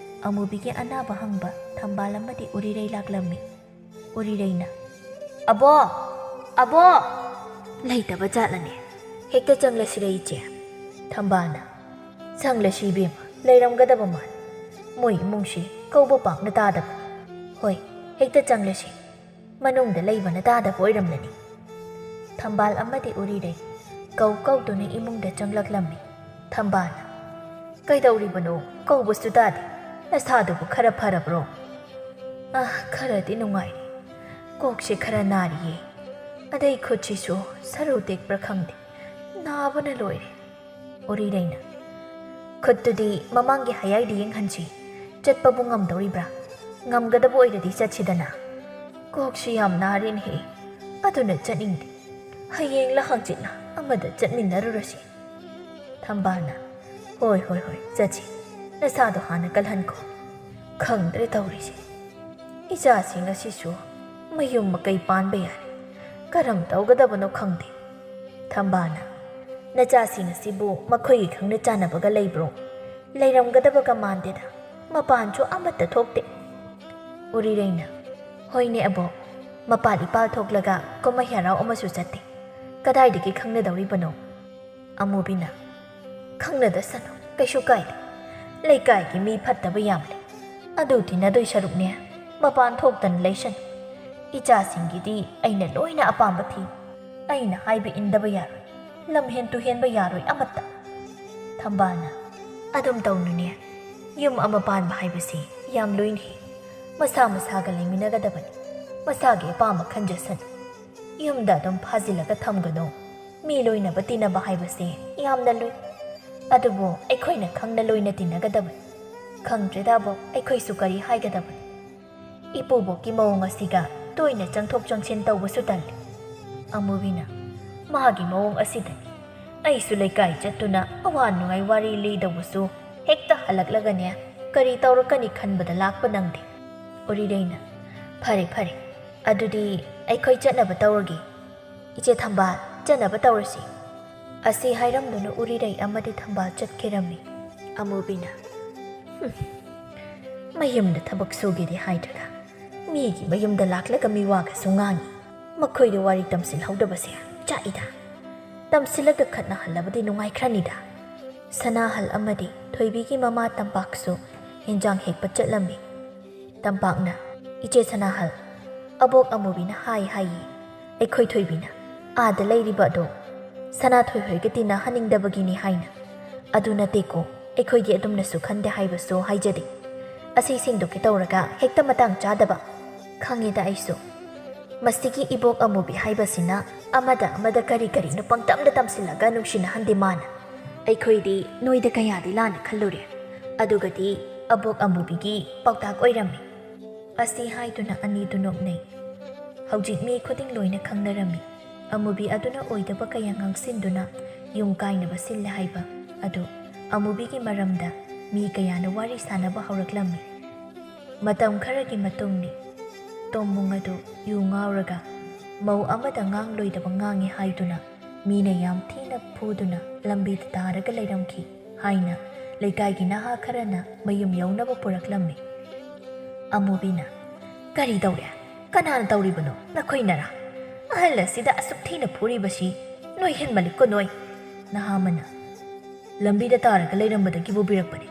ꯑꯃꯨꯕꯤꯒꯤ ꯑꯅꯥꯕ ꯍꯪꯕ ꯊꯝꯕꯥꯜ ꯑꯃꯗꯤ ꯎꯔꯤꯔꯩ ꯂꯥꯛꯂꯝꯃꯤ꯫ ꯎꯔꯤꯔꯩꯅ, "ꯑꯕꯣ! ꯑꯕꯣ!" "ꯂꯩꯇꯕ ꯖꯥꯠꯂꯅꯦ? ꯍꯦꯛꯇ ꯆꯪꯂꯁꯤꯔ ꯏꯆꯦ?" ꯊꯝꯕꯥꯜꯅ, "ꯆꯪꯂꯁꯤ ꯏꯕꯦꯝꯃ, ꯂꯩꯔꯝꯒꯗꯕ ꯃꯥꯜꯂꯤ꯫ ꯃꯣꯏ ꯏꯃꯨꯡꯁꯤ ꯀꯧꯕ ꯄꯥꯛꯅ ꯇꯥꯗꯕ꯫ ꯍꯣꯏ, ꯍꯦꯛꯇ ꯆꯪꯂꯁꯤ꯫ ꯃꯅꯨꯡꯗ ꯂꯩꯕꯅ ꯇꯥꯗꯕ ꯑꯣꯏꯔꯝꯂꯅꯤ꯫" ꯊꯝꯕꯥꯜ ꯑꯃꯗꯤ ꯎꯔꯤꯔꯩ ꯀꯧ ꯀꯧꯗꯨꯅ ꯏꯃꯨꯡꯗ ꯆꯪꯂꯛꯂꯝꯃꯤ꯫ ꯊꯝꯕꯥꯜꯅ, "ꯀꯩꯗꯧꯔꯤꯕꯅꯣ? ꯀꯧꯕꯁꯨ ꯇꯥꯗꯦ꯫ ꯅꯁꯥꯗꯨꯕꯨ ꯈꯔ ꯐꯔꯕ꯭ꯔꯣ?" "ꯑꯥ, ꯈꯔꯗꯤ ꯅꯨꯡꯉꯥꯏꯔꯦ꯫ ꯀꯣꯛꯁꯦ ꯈꯔ ꯅꯥꯔꯤꯌꯦ꯫ ꯑꯗꯩ ꯈꯨꯠꯁꯤꯁꯨ ꯁꯔꯨ ꯇꯦꯛꯄ꯭ꯔꯥ ꯈꯪꯗꯦ, ꯅꯥꯕꯅ ꯂꯣꯏꯔꯦ꯫ ꯎꯔꯤꯔꯩꯅ, "ꯈꯨꯠꯇꯨꯗꯤ ꯃꯃꯥꯡꯒꯤ ꯍꯌꯥꯏꯗ ꯌꯦꯡꯍꯟꯁꯤ꯫ ꯆꯠꯄꯕꯨ ꯉꯝꯗꯧꯔꯤꯕ꯭ꯔꯥ? ꯉꯝꯒꯗꯕ ꯑꯣꯏꯔꯗꯤ ꯆꯠꯁꯤꯗꯅ꯫ ꯀꯣꯛꯁꯤ ꯌꯥꯝ ꯅꯥꯔꯦꯅꯦꯍꯦ꯫ ꯑꯗꯨꯅ ꯆꯠꯅꯤꯡꯗꯦ꯫ ꯍꯌꯦꯡꯂ ꯍꯪꯆꯤꯠꯂ ꯑꯃꯗ ꯆꯠꯃꯤꯟꯅꯔꯨꯔꯁꯤ꯫" ꯊꯝꯕꯥꯜꯅ, "ꯍꯣꯏ, ꯍꯣꯏ, ꯍꯣꯏ, ꯆꯠꯁꯤ꯫ ꯅꯁꯥꯗꯣ ꯍꯥꯟꯅ ꯀꯜꯍꯟꯈꯣ꯫ ꯈꯪꯗ꯭ꯔꯦ ꯇꯧꯔꯤꯁꯦ꯫ ꯏꯆꯥꯁꯤꯡ ꯑꯁꯤꯁꯨ ꯃꯌꯨꯝ ꯃꯀꯩ ꯄꯥꯟꯕ ꯌꯥꯔꯦ꯫ ꯀꯔꯝ ꯇꯧꯒꯗꯕꯅꯣ ꯈꯪꯗꯦ꯫" ꯊꯝꯕꯥꯜꯅ, "ꯅꯆꯥꯁꯤꯡ ꯑꯁꯤꯕꯨ ꯃꯈꯣꯏꯒꯤ ꯈꯪꯅ ꯆꯥꯟꯅꯕꯒ ꯂꯩꯕ꯭ꯔꯣ? ꯂꯩꯔꯝꯒꯗꯕꯒ ꯃꯥꯟꯗꯦꯗ꯫ ꯃꯄꯥꯟꯁꯨ ꯑꯃꯠꯇ ꯊꯣꯛꯇꯦ꯫" ꯎꯔꯤꯔꯩꯅ, "ꯍꯣꯏꯅꯦ ꯑꯕꯣꯛ, ꯃꯄꯥꯟ ꯏꯄꯥꯜ ꯊꯣꯛꯂꯒ ꯀꯨꯝꯍꯩ ꯍꯔꯥꯎ ꯑꯃꯁꯨ ꯆꯠꯇꯦ꯫ ꯀꯗꯥꯏꯗꯒꯤ ꯈꯪꯅꯗꯧꯔꯤꯕꯅꯣ?" ꯑꯃꯨꯕꯤꯅ, "ꯈꯪꯅꯗꯁꯅꯨ, ꯀꯩꯁꯨ ꯀꯥꯏꯗꯦ꯫ ꯂꯩꯀꯥꯏꯒꯤ ꯃꯤ ꯐꯠꯇꯕ ꯌꯥꯝꯂꯦ꯫ ꯑꯗꯨ ꯇꯤꯟꯅꯗꯣꯏ ꯁꯔꯨꯛꯅꯦ, ꯃꯄꯥꯟ ꯊꯣꯛꯇꯅ ꯂꯩꯁꯅꯨ꯫ ꯏꯆꯥꯁꯤꯡꯒꯤꯗꯤ ꯑꯩꯅ ꯂꯣꯏꯅ ꯑꯄꯥꯝꯕ ꯊꯤ꯫ ꯑꯩꯅ ꯍꯥꯏꯕ ꯏꯟꯗꯕ ꯌꯥꯔꯣꯏ, ꯂꯝ ꯍꯦꯟ ꯇꯨ ꯍꯦꯟꯕ ꯌꯥꯔꯣꯏ ꯑꯃꯠꯇ꯫" ꯊꯝꯕꯥꯜꯅ, "ꯑꯗꯨꯝ ꯇꯧꯅꯨꯅꯦ꯫ ꯌꯨꯝ ꯑꯃ ꯄꯥꯟꯕ ꯍꯥꯏꯕꯁꯤ ꯌꯥꯝ ꯂꯨꯏꯅꯦ꯫ ꯃꯁꯥ ꯃꯁꯥꯒ ꯂꯩꯃꯤꯟꯅꯒꯗꯕꯅꯤ꯫ ꯃꯁꯥꯒꯤ ꯑꯄꯥꯝꯕ ꯈꯟꯖꯁꯅꯨ꯫ ꯌꯨꯝꯗ ꯑꯗꯨꯝ ꯐꯥꯖꯤꯜꯂꯒ ꯊꯝꯒꯅꯨ꯫ ꯃꯤ ꯂꯣꯏꯅꯕ ꯇꯤꯟꯅꯕ ꯍꯥꯏꯕꯁꯦ ꯌꯥꯝꯅ ꯂꯨꯏ꯫ ꯑꯗꯨꯕꯨ ꯑꯩꯈꯣꯏꯅ ꯈꯪꯅ ꯂꯣꯏꯅ ꯇꯤꯟꯅꯒꯗꯕꯅꯤ꯫ ꯈꯪꯗ꯭ꯔꯦꯗ ꯑꯕꯣꯛ, ꯑꯩꯈꯣꯏꯁꯨ ꯀꯔꯤ ꯍꯥꯏꯒꯗꯕꯅꯣ? ꯏꯄꯨꯕꯣꯛꯀꯤ ꯃꯑꯣꯡ ꯑꯁꯤꯒ ꯇꯣꯏꯅ ꯆꯪꯊꯣꯛ ꯆꯪꯁꯤꯟ ꯇꯧꯕꯁꯨ ꯇꯜꯂꯤ꯫" ꯑꯃꯨꯕꯤꯅ, "ꯃꯥꯒꯤ ꯃꯑꯣꯡ ꯑꯁꯤꯗꯅꯤ꯫ ꯑꯩꯁꯨ ꯂꯩꯀꯥꯏ ꯆꯠꯇꯨꯅ ꯑꯋꯥ ꯅꯨꯡꯉꯥꯏ ꯋꯥꯔꯤ ꯂꯤꯗꯧꯕꯁꯨ ꯍꯦꯛꯇ ꯍꯜꯂꯛꯂꯒꯅꯦ, ꯀꯔꯤ ꯇꯧꯔꯛꯀꯅꯤ ꯈꯟꯕꯗ ꯂꯥꯛꯄ ꯅꯪꯗꯦ꯫" ꯎꯔꯤꯔꯩꯅ, "ꯐꯔꯦ, ꯐꯔꯦ, ꯑꯗꯨꯗꯤ ꯑꯩꯈꯣꯏ ꯆꯠꯅꯕ ꯇꯧꯔꯒꯦ꯫ ꯏꯆꯦ ꯊꯝꯕꯥꯜ, ꯆꯠꯅꯕ ꯇꯧꯔꯁꯤ꯫" ꯑꯁꯤ ꯍꯥꯏꯔꯝꯗꯨꯅ ꯎꯔꯤꯔꯩ ꯑꯃꯗꯤ ꯊꯝꯕꯥꯜ ꯆꯠꯈꯤꯔꯝꯃꯤ꯫ ꯑꯃꯨꯕꯤꯅ, "ꯍꯨꯝ, ꯃꯌꯨꯝꯗ ꯊꯕꯛ ꯁꯨꯒꯦꯗꯤ ꯍꯥꯏꯗ꯭ꯔꯒ ꯃꯤꯒꯤ ꯃꯌꯨꯝꯗ ꯂꯥꯛꯂꯒ ꯃꯤꯋꯥꯒꯁꯨ ꯉꯥꯡꯉꯤ꯫ ꯃꯈꯣꯏꯗ ꯋꯥꯔꯤ ꯇꯝꯁꯤꯜꯍꯧꯗꯕꯁꯦ ꯆꯥꯛꯏꯗ꯫ ꯇꯝꯁꯤꯜꯂꯒ ꯈꯠꯅꯍꯜꯂꯕꯗꯤ ꯅꯨꯡꯉꯥꯏꯈ꯭ꯔꯅꯤꯗ꯫" ꯁꯅꯥꯍꯜ ꯑꯃꯗꯤ ꯊꯣꯏꯕꯤꯒꯤ ꯃꯃꯥ ꯇꯝꯄꯥꯛꯁꯨ ꯍꯦꯟꯖꯥꯡ ꯍꯦꯛꯄ ꯆꯠꯂꯝꯃꯤ꯫ ꯇꯝꯄꯥꯛꯅ, "ꯏꯆꯦ ꯁꯅꯥꯍꯜ, ꯑꯕꯣꯛ ꯑꯃꯨꯕꯤꯅ ꯍꯥꯏ ꯍꯥꯏꯌꯦ, ꯑꯩꯈꯣꯏ ꯊꯣꯏꯕꯤꯅ ꯑꯥꯗ ꯂꯩꯔꯤꯕ ꯑꯗꯣ ꯁꯅꯥꯊꯣꯏ ꯍꯣꯏꯒ ꯇꯤꯟꯅꯍꯟꯅꯤꯡꯗꯕꯒꯤꯅꯤ ꯍꯥꯏꯅ꯫ ꯑꯗꯨ ꯅꯠꯇꯦꯀꯣ, ꯑꯩꯈꯣꯏꯗꯤ ꯑꯗꯨꯝꯅꯁꯨ ꯈꯟꯗꯦ ꯍꯥꯏꯕꯁꯨ ꯍꯥꯏꯖꯗꯦ꯫ ꯑꯁꯤ ꯁꯦꯡꯗꯣꯛꯀꯦ ꯇꯧꯔꯒ ꯍꯦꯛꯇ ꯃꯇꯥꯡ ꯆꯥꯗꯕ꯫ ꯈꯪꯉꯦꯗ ꯑꯩꯁꯨ꯫ "ꯃꯁꯤꯒꯤ ꯏꯕꯣꯛ ꯑꯃꯨꯕꯤ ꯍꯥꯏꯕꯁꯤꯅ ꯑꯃꯗ ꯑꯃꯗ ꯀꯔꯤ ꯀꯔꯤꯅꯣ ꯄꯪꯇꯝꯗ ꯇꯝꯁꯤꯜꯂꯒ ꯅꯨꯡꯁꯤꯅꯍꯟꯗꯦ ꯃꯥꯅ꯫ ꯑꯩꯈꯣꯏꯗꯤ ꯅꯣꯏꯗ ꯀꯌꯥꯗꯤ ꯂꯥꯟꯅ ꯈꯜꯂꯨꯔꯦ꯫ ꯑꯗꯨꯒꯗꯤ ꯑꯕꯣꯛ ꯑꯃꯨꯕꯤꯒꯤ ꯄꯥꯎꯇꯥꯛ ꯑꯣꯏꯔꯝꯃꯤ"꯫ ꯑꯁꯤ ꯍꯥꯏꯗꯨꯅ ꯑꯅꯤꯗꯨ ꯅꯣꯛꯅꯩ꯫ ꯍꯧꯖꯤꯛ ꯃꯤ ꯈꯨꯗꯤꯡ ꯂꯣꯏꯅ ꯈꯪꯅꯔꯝꯃꯤ꯫ ꯑꯃꯨꯕꯤ ꯑꯗꯨꯅ ꯑꯣꯏꯗꯕ ꯀꯌꯥ ꯉꯥꯡꯁꯤꯟꯗꯨꯅ ꯌꯨꯝ ꯀꯥꯏꯅꯕ ꯁꯤꯜꯂꯦ ꯍꯥꯏꯕ ꯑꯗꯨ ꯑꯃꯨꯕꯤꯒꯤ ꯃꯔꯝꯗ ꯃꯤ ꯀꯌꯥꯅ ꯋꯥꯔꯤ ꯁꯥꯅꯕ ꯍꯧꯔꯛꯂꯝꯃꯤ꯫ ꯃꯇꯝ ꯈꯔꯒꯤ ꯃꯇꯨꯡꯅꯤ꯫ ꯇꯣꯝꯕꯨꯡ ꯑꯗꯨ ꯌꯨ ꯉꯥꯎꯔꯒ ꯃꯧ ꯑꯃꯗ ꯉꯥꯡꯂꯣꯏꯗꯕ ꯉꯥꯡꯉꯤ ꯍꯥꯏꯗꯨꯅ ꯃꯤꯅ ꯌꯥꯝ ꯊꯤꯅ ꯐꯨꯗꯨꯅ ꯂꯝꯕꯤꯗ ꯇꯥꯔꯒ ꯂꯩꯔꯝꯈꯤ ꯍꯥꯏꯅ ꯂꯩꯀꯥꯏꯒꯤ ꯅꯍꯥ ꯈꯔꯅ ꯃꯌꯨꯝ ꯌꯧꯅꯕ ꯄꯨꯔꯛꯂꯝꯃꯤ꯫ ꯑꯃꯨꯕꯤꯅ, "ꯀꯔꯤ ꯇꯧꯔꯦ? ꯀꯅꯥꯅ ꯇꯧꯔꯤꯕꯅꯣ? ꯅꯈꯣꯏꯅꯔꯥ? ꯑꯍꯜ ꯑꯁꯤꯗ ꯑꯁꯨꯛ ꯊꯤꯅ ꯐꯨꯔꯤꯕꯁꯤ ꯅꯣꯏ ꯍꯦꯟꯃꯜꯂꯤꯀꯣ ꯅꯣꯏ!" ꯅꯍꯥ ꯑꯃꯅ, "ꯂꯝꯕꯤꯗ ꯇꯥꯔꯒ ꯂꯩꯔꯝꯕꯗꯒꯤ ꯄꯨꯕꯤꯔꯛꯄꯅꯤ꯫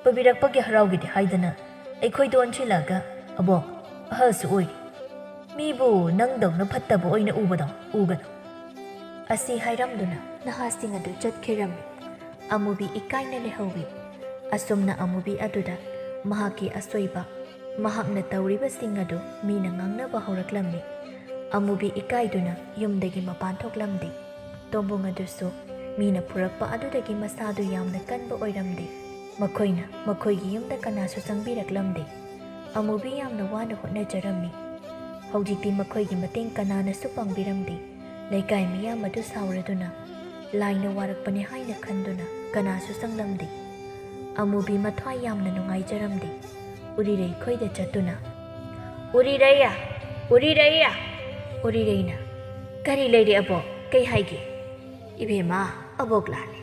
ꯄꯨꯕꯤꯔꯛꯄꯒꯤ ꯍꯔꯥꯎꯒꯦꯗꯤ ꯍꯥꯏꯗꯅ ꯑꯩꯈꯣꯏꯗ ꯑꯣꯟꯁꯤꯜꯂꯛꯑꯒ ꯑꯕꯣꯛ ꯑꯍꯜꯁꯨ ꯑꯣꯏꯔꯤ꯫ ꯃꯤꯕꯨ ꯅꯪꯗꯧꯅ ꯐꯠꯇꯕ ꯑꯣꯏꯅ ꯎꯕꯗꯣ ꯎꯒꯅꯨ"꯫ ꯑꯁꯤ ꯍꯥꯏꯔꯝꯗꯨꯅ ꯅꯍꯥꯁꯤꯡ ꯑꯗꯨ ꯆꯠꯈꯤꯔꯝꯃꯤ꯫ ꯑꯃꯨꯕꯤ ꯏꯀꯥꯏꯅ ꯂꯩꯍꯧꯋꯤ꯫ ꯑꯁꯨꯝꯅ ꯑꯃꯨꯕꯤ ꯑꯗꯨꯗ ꯃꯍꯥꯛꯀꯤ ꯑꯁꯣꯏꯕ, ꯃꯍꯥꯛꯅ ꯇꯧꯔꯤꯕꯁꯤꯡ ꯑꯗꯨ ꯃꯤꯅ ꯉꯥꯡꯅꯕ ꯍꯧꯔꯛꯂꯝꯃꯤ꯫ ꯑꯃꯨꯕꯤ ꯏꯀꯥꯏꯗꯨꯅ ꯌꯨꯝꯗꯒꯤ ꯃꯄꯥꯟ ꯊꯣꯛꯂꯝꯗꯦ꯫ ꯇꯣꯝꯕꯨꯡ ꯑꯗꯨꯁꯨ ꯃꯤꯅ ꯐꯨꯔꯛꯄ ꯑꯗꯨꯗꯒꯤ ꯃꯁꯥꯗꯨ ꯌꯥꯝꯅ ꯀꯟꯕ ꯑꯣꯏꯔꯝꯗꯦ꯫ ꯃꯈꯣꯏꯅ ꯃꯈꯣꯏꯒꯤ ꯌꯨꯝꯗ ꯀꯅꯥꯁꯨ ꯆꯪꯕꯤꯔꯛꯂꯝꯗꯦ꯫ ꯑꯃꯨꯕꯤ ꯌꯥꯝꯅ ꯋꯥꯅ ꯍꯣꯠꯅꯖꯔꯝꯃꯤ꯫ ꯍꯧꯖꯤꯛꯇꯤ ꯃꯈꯣꯏꯒꯤ ꯃꯇꯦꯡ ꯀꯅꯥꯅꯁꯨ ꯄꯥꯡꯕꯤꯔꯝꯗꯦ꯫ ꯂꯩꯀꯥꯏ ꯃꯤꯌꯥꯝ ꯑꯗꯨ ꯁꯥꯎꯔꯗꯨꯅ ꯂꯥꯏꯅ ꯋꯥꯔꯛꯄꯅꯤ ꯍꯥꯏꯅ ꯈꯟꯗꯨꯅ ꯀꯅꯥꯁꯨ ꯆꯪꯂꯝꯗꯦ꯫ ꯑꯃꯨꯕꯤ ꯃꯊ꯭ꯋꯥꯏ ꯌꯥꯝꯅ ꯅꯨꯡꯉꯥꯏꯖꯔꯝꯗꯦ꯫ ꯎꯔꯤꯔꯩ ꯈꯣꯏꯗ ꯆꯠꯇꯨꯅ, "ꯎꯔꯤꯔꯩꯌꯥ! ꯎꯔꯤꯔꯩꯌꯥ!" ꯎꯔꯤꯔꯩꯅ, "ꯀꯔꯤ ꯂꯩꯔꯦ ꯑꯕꯣꯛ? ꯀꯩ ꯍꯥꯏꯒꯦ?" "ꯏꯕꯦꯝꯃ, ꯑꯕꯣꯛ ꯂꯥꯜꯂꯦ꯫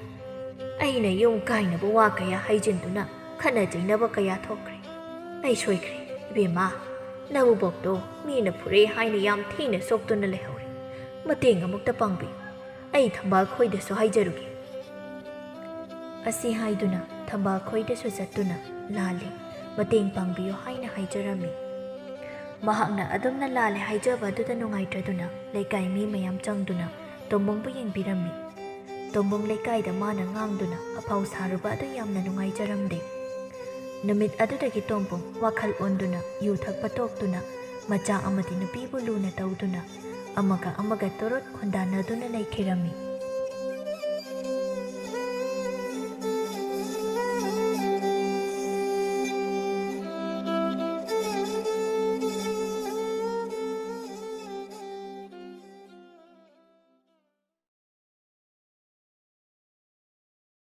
ꯑꯩꯅ ꯌꯨꯝ ꯀꯥꯏꯅꯕ ꯋꯥ ꯀꯌꯥ ꯍꯩꯖꯤꯟꯗꯨꯅ ꯈꯠꯅ ꯆꯩꯅꯕ ꯀꯌꯥ ꯊꯣꯛꯈ꯭ꯔꯦ꯫ ꯑꯩ ꯁꯣꯏꯈ꯭ꯔꯦ꯫ ꯏꯕꯦꯝꯃ, ꯅꯕꯨꯕꯣꯛꯇꯣ ꯃꯤꯅ ꯐꯨꯔꯦ ꯍꯥꯏꯅ ꯌꯥꯝ ꯊꯤꯅ ꯁꯣꯛꯇꯨꯅ ꯂꯩꯍꯧꯔꯦ꯫ ꯃꯇꯦꯡ ꯑꯃꯨꯛꯇ ꯄꯥꯡꯕꯤꯌꯨ꯫ ꯑꯩ ꯊꯝꯕꯥꯜ ꯈꯣꯏꯗꯁꯨ ꯍꯥꯏꯖꯔꯨꯒꯦ"꯫ ꯑꯁꯤ ꯍꯥꯏꯗꯨꯅ ꯊꯝꯕꯥꯜ ꯈꯣꯏꯗꯁꯨ ꯆꯠꯇꯨꯅ ꯂꯥꯜꯂꯦ, ꯃꯇꯦꯡ ꯄꯥꯡꯕꯤꯌꯨ ꯍꯥꯏꯅ ꯍꯥꯏꯖꯔꯝꯃꯤ꯫ ꯃꯍꯥꯛꯅ ꯑꯗꯨꯝꯅ ꯂꯥꯜꯂꯦ ꯍꯥꯏꯖꯕ ꯑꯗꯨꯗ ꯅꯨꯡꯉꯥꯏꯇ꯭ꯔꯗꯨꯅ ꯂꯩꯀꯥꯏ ꯃꯤ ꯃꯌꯥꯝ ꯆꯪꯗꯨꯅ ꯇꯣꯝꯕꯣꯡꯕꯨ ꯌꯦꯡꯕꯤꯔꯝꯃꯤ꯫ ꯇꯣꯝꯕꯣꯡ ꯂꯩꯀꯥꯏꯗ ꯃꯥꯅ ꯉꯥꯡꯗꯨꯅ ꯑꯐꯥꯎ ꯁꯥꯔꯨꯕ ꯑꯗꯨ ꯌꯥꯝꯅ ꯅꯨꯡꯉꯥꯏꯖꯔꯝꯗꯦ꯫ ꯅꯨꯃꯤꯠ ꯑꯗꯨꯗꯒꯤ ꯇꯣꯝꯕꯣꯡ ꯋꯥꯈꯜ ꯑꯣꯟꯗꯨꯅ ꯌꯨ ꯊꯛꯄ ꯇꯣꯛꯇꯨꯅ ꯃꯆꯥ ꯑꯃꯗꯤ ꯅꯨꯄꯤꯕꯨ ꯂꯨꯅ ꯇꯧꯗꯨꯅ ꯑꯃꯒ ꯑꯃꯒ ꯇꯣꯔꯣꯠ ꯈꯣꯟꯗꯥꯅꯗꯨꯅ ꯂꯩꯈꯤꯔꯝꯃꯤ꯫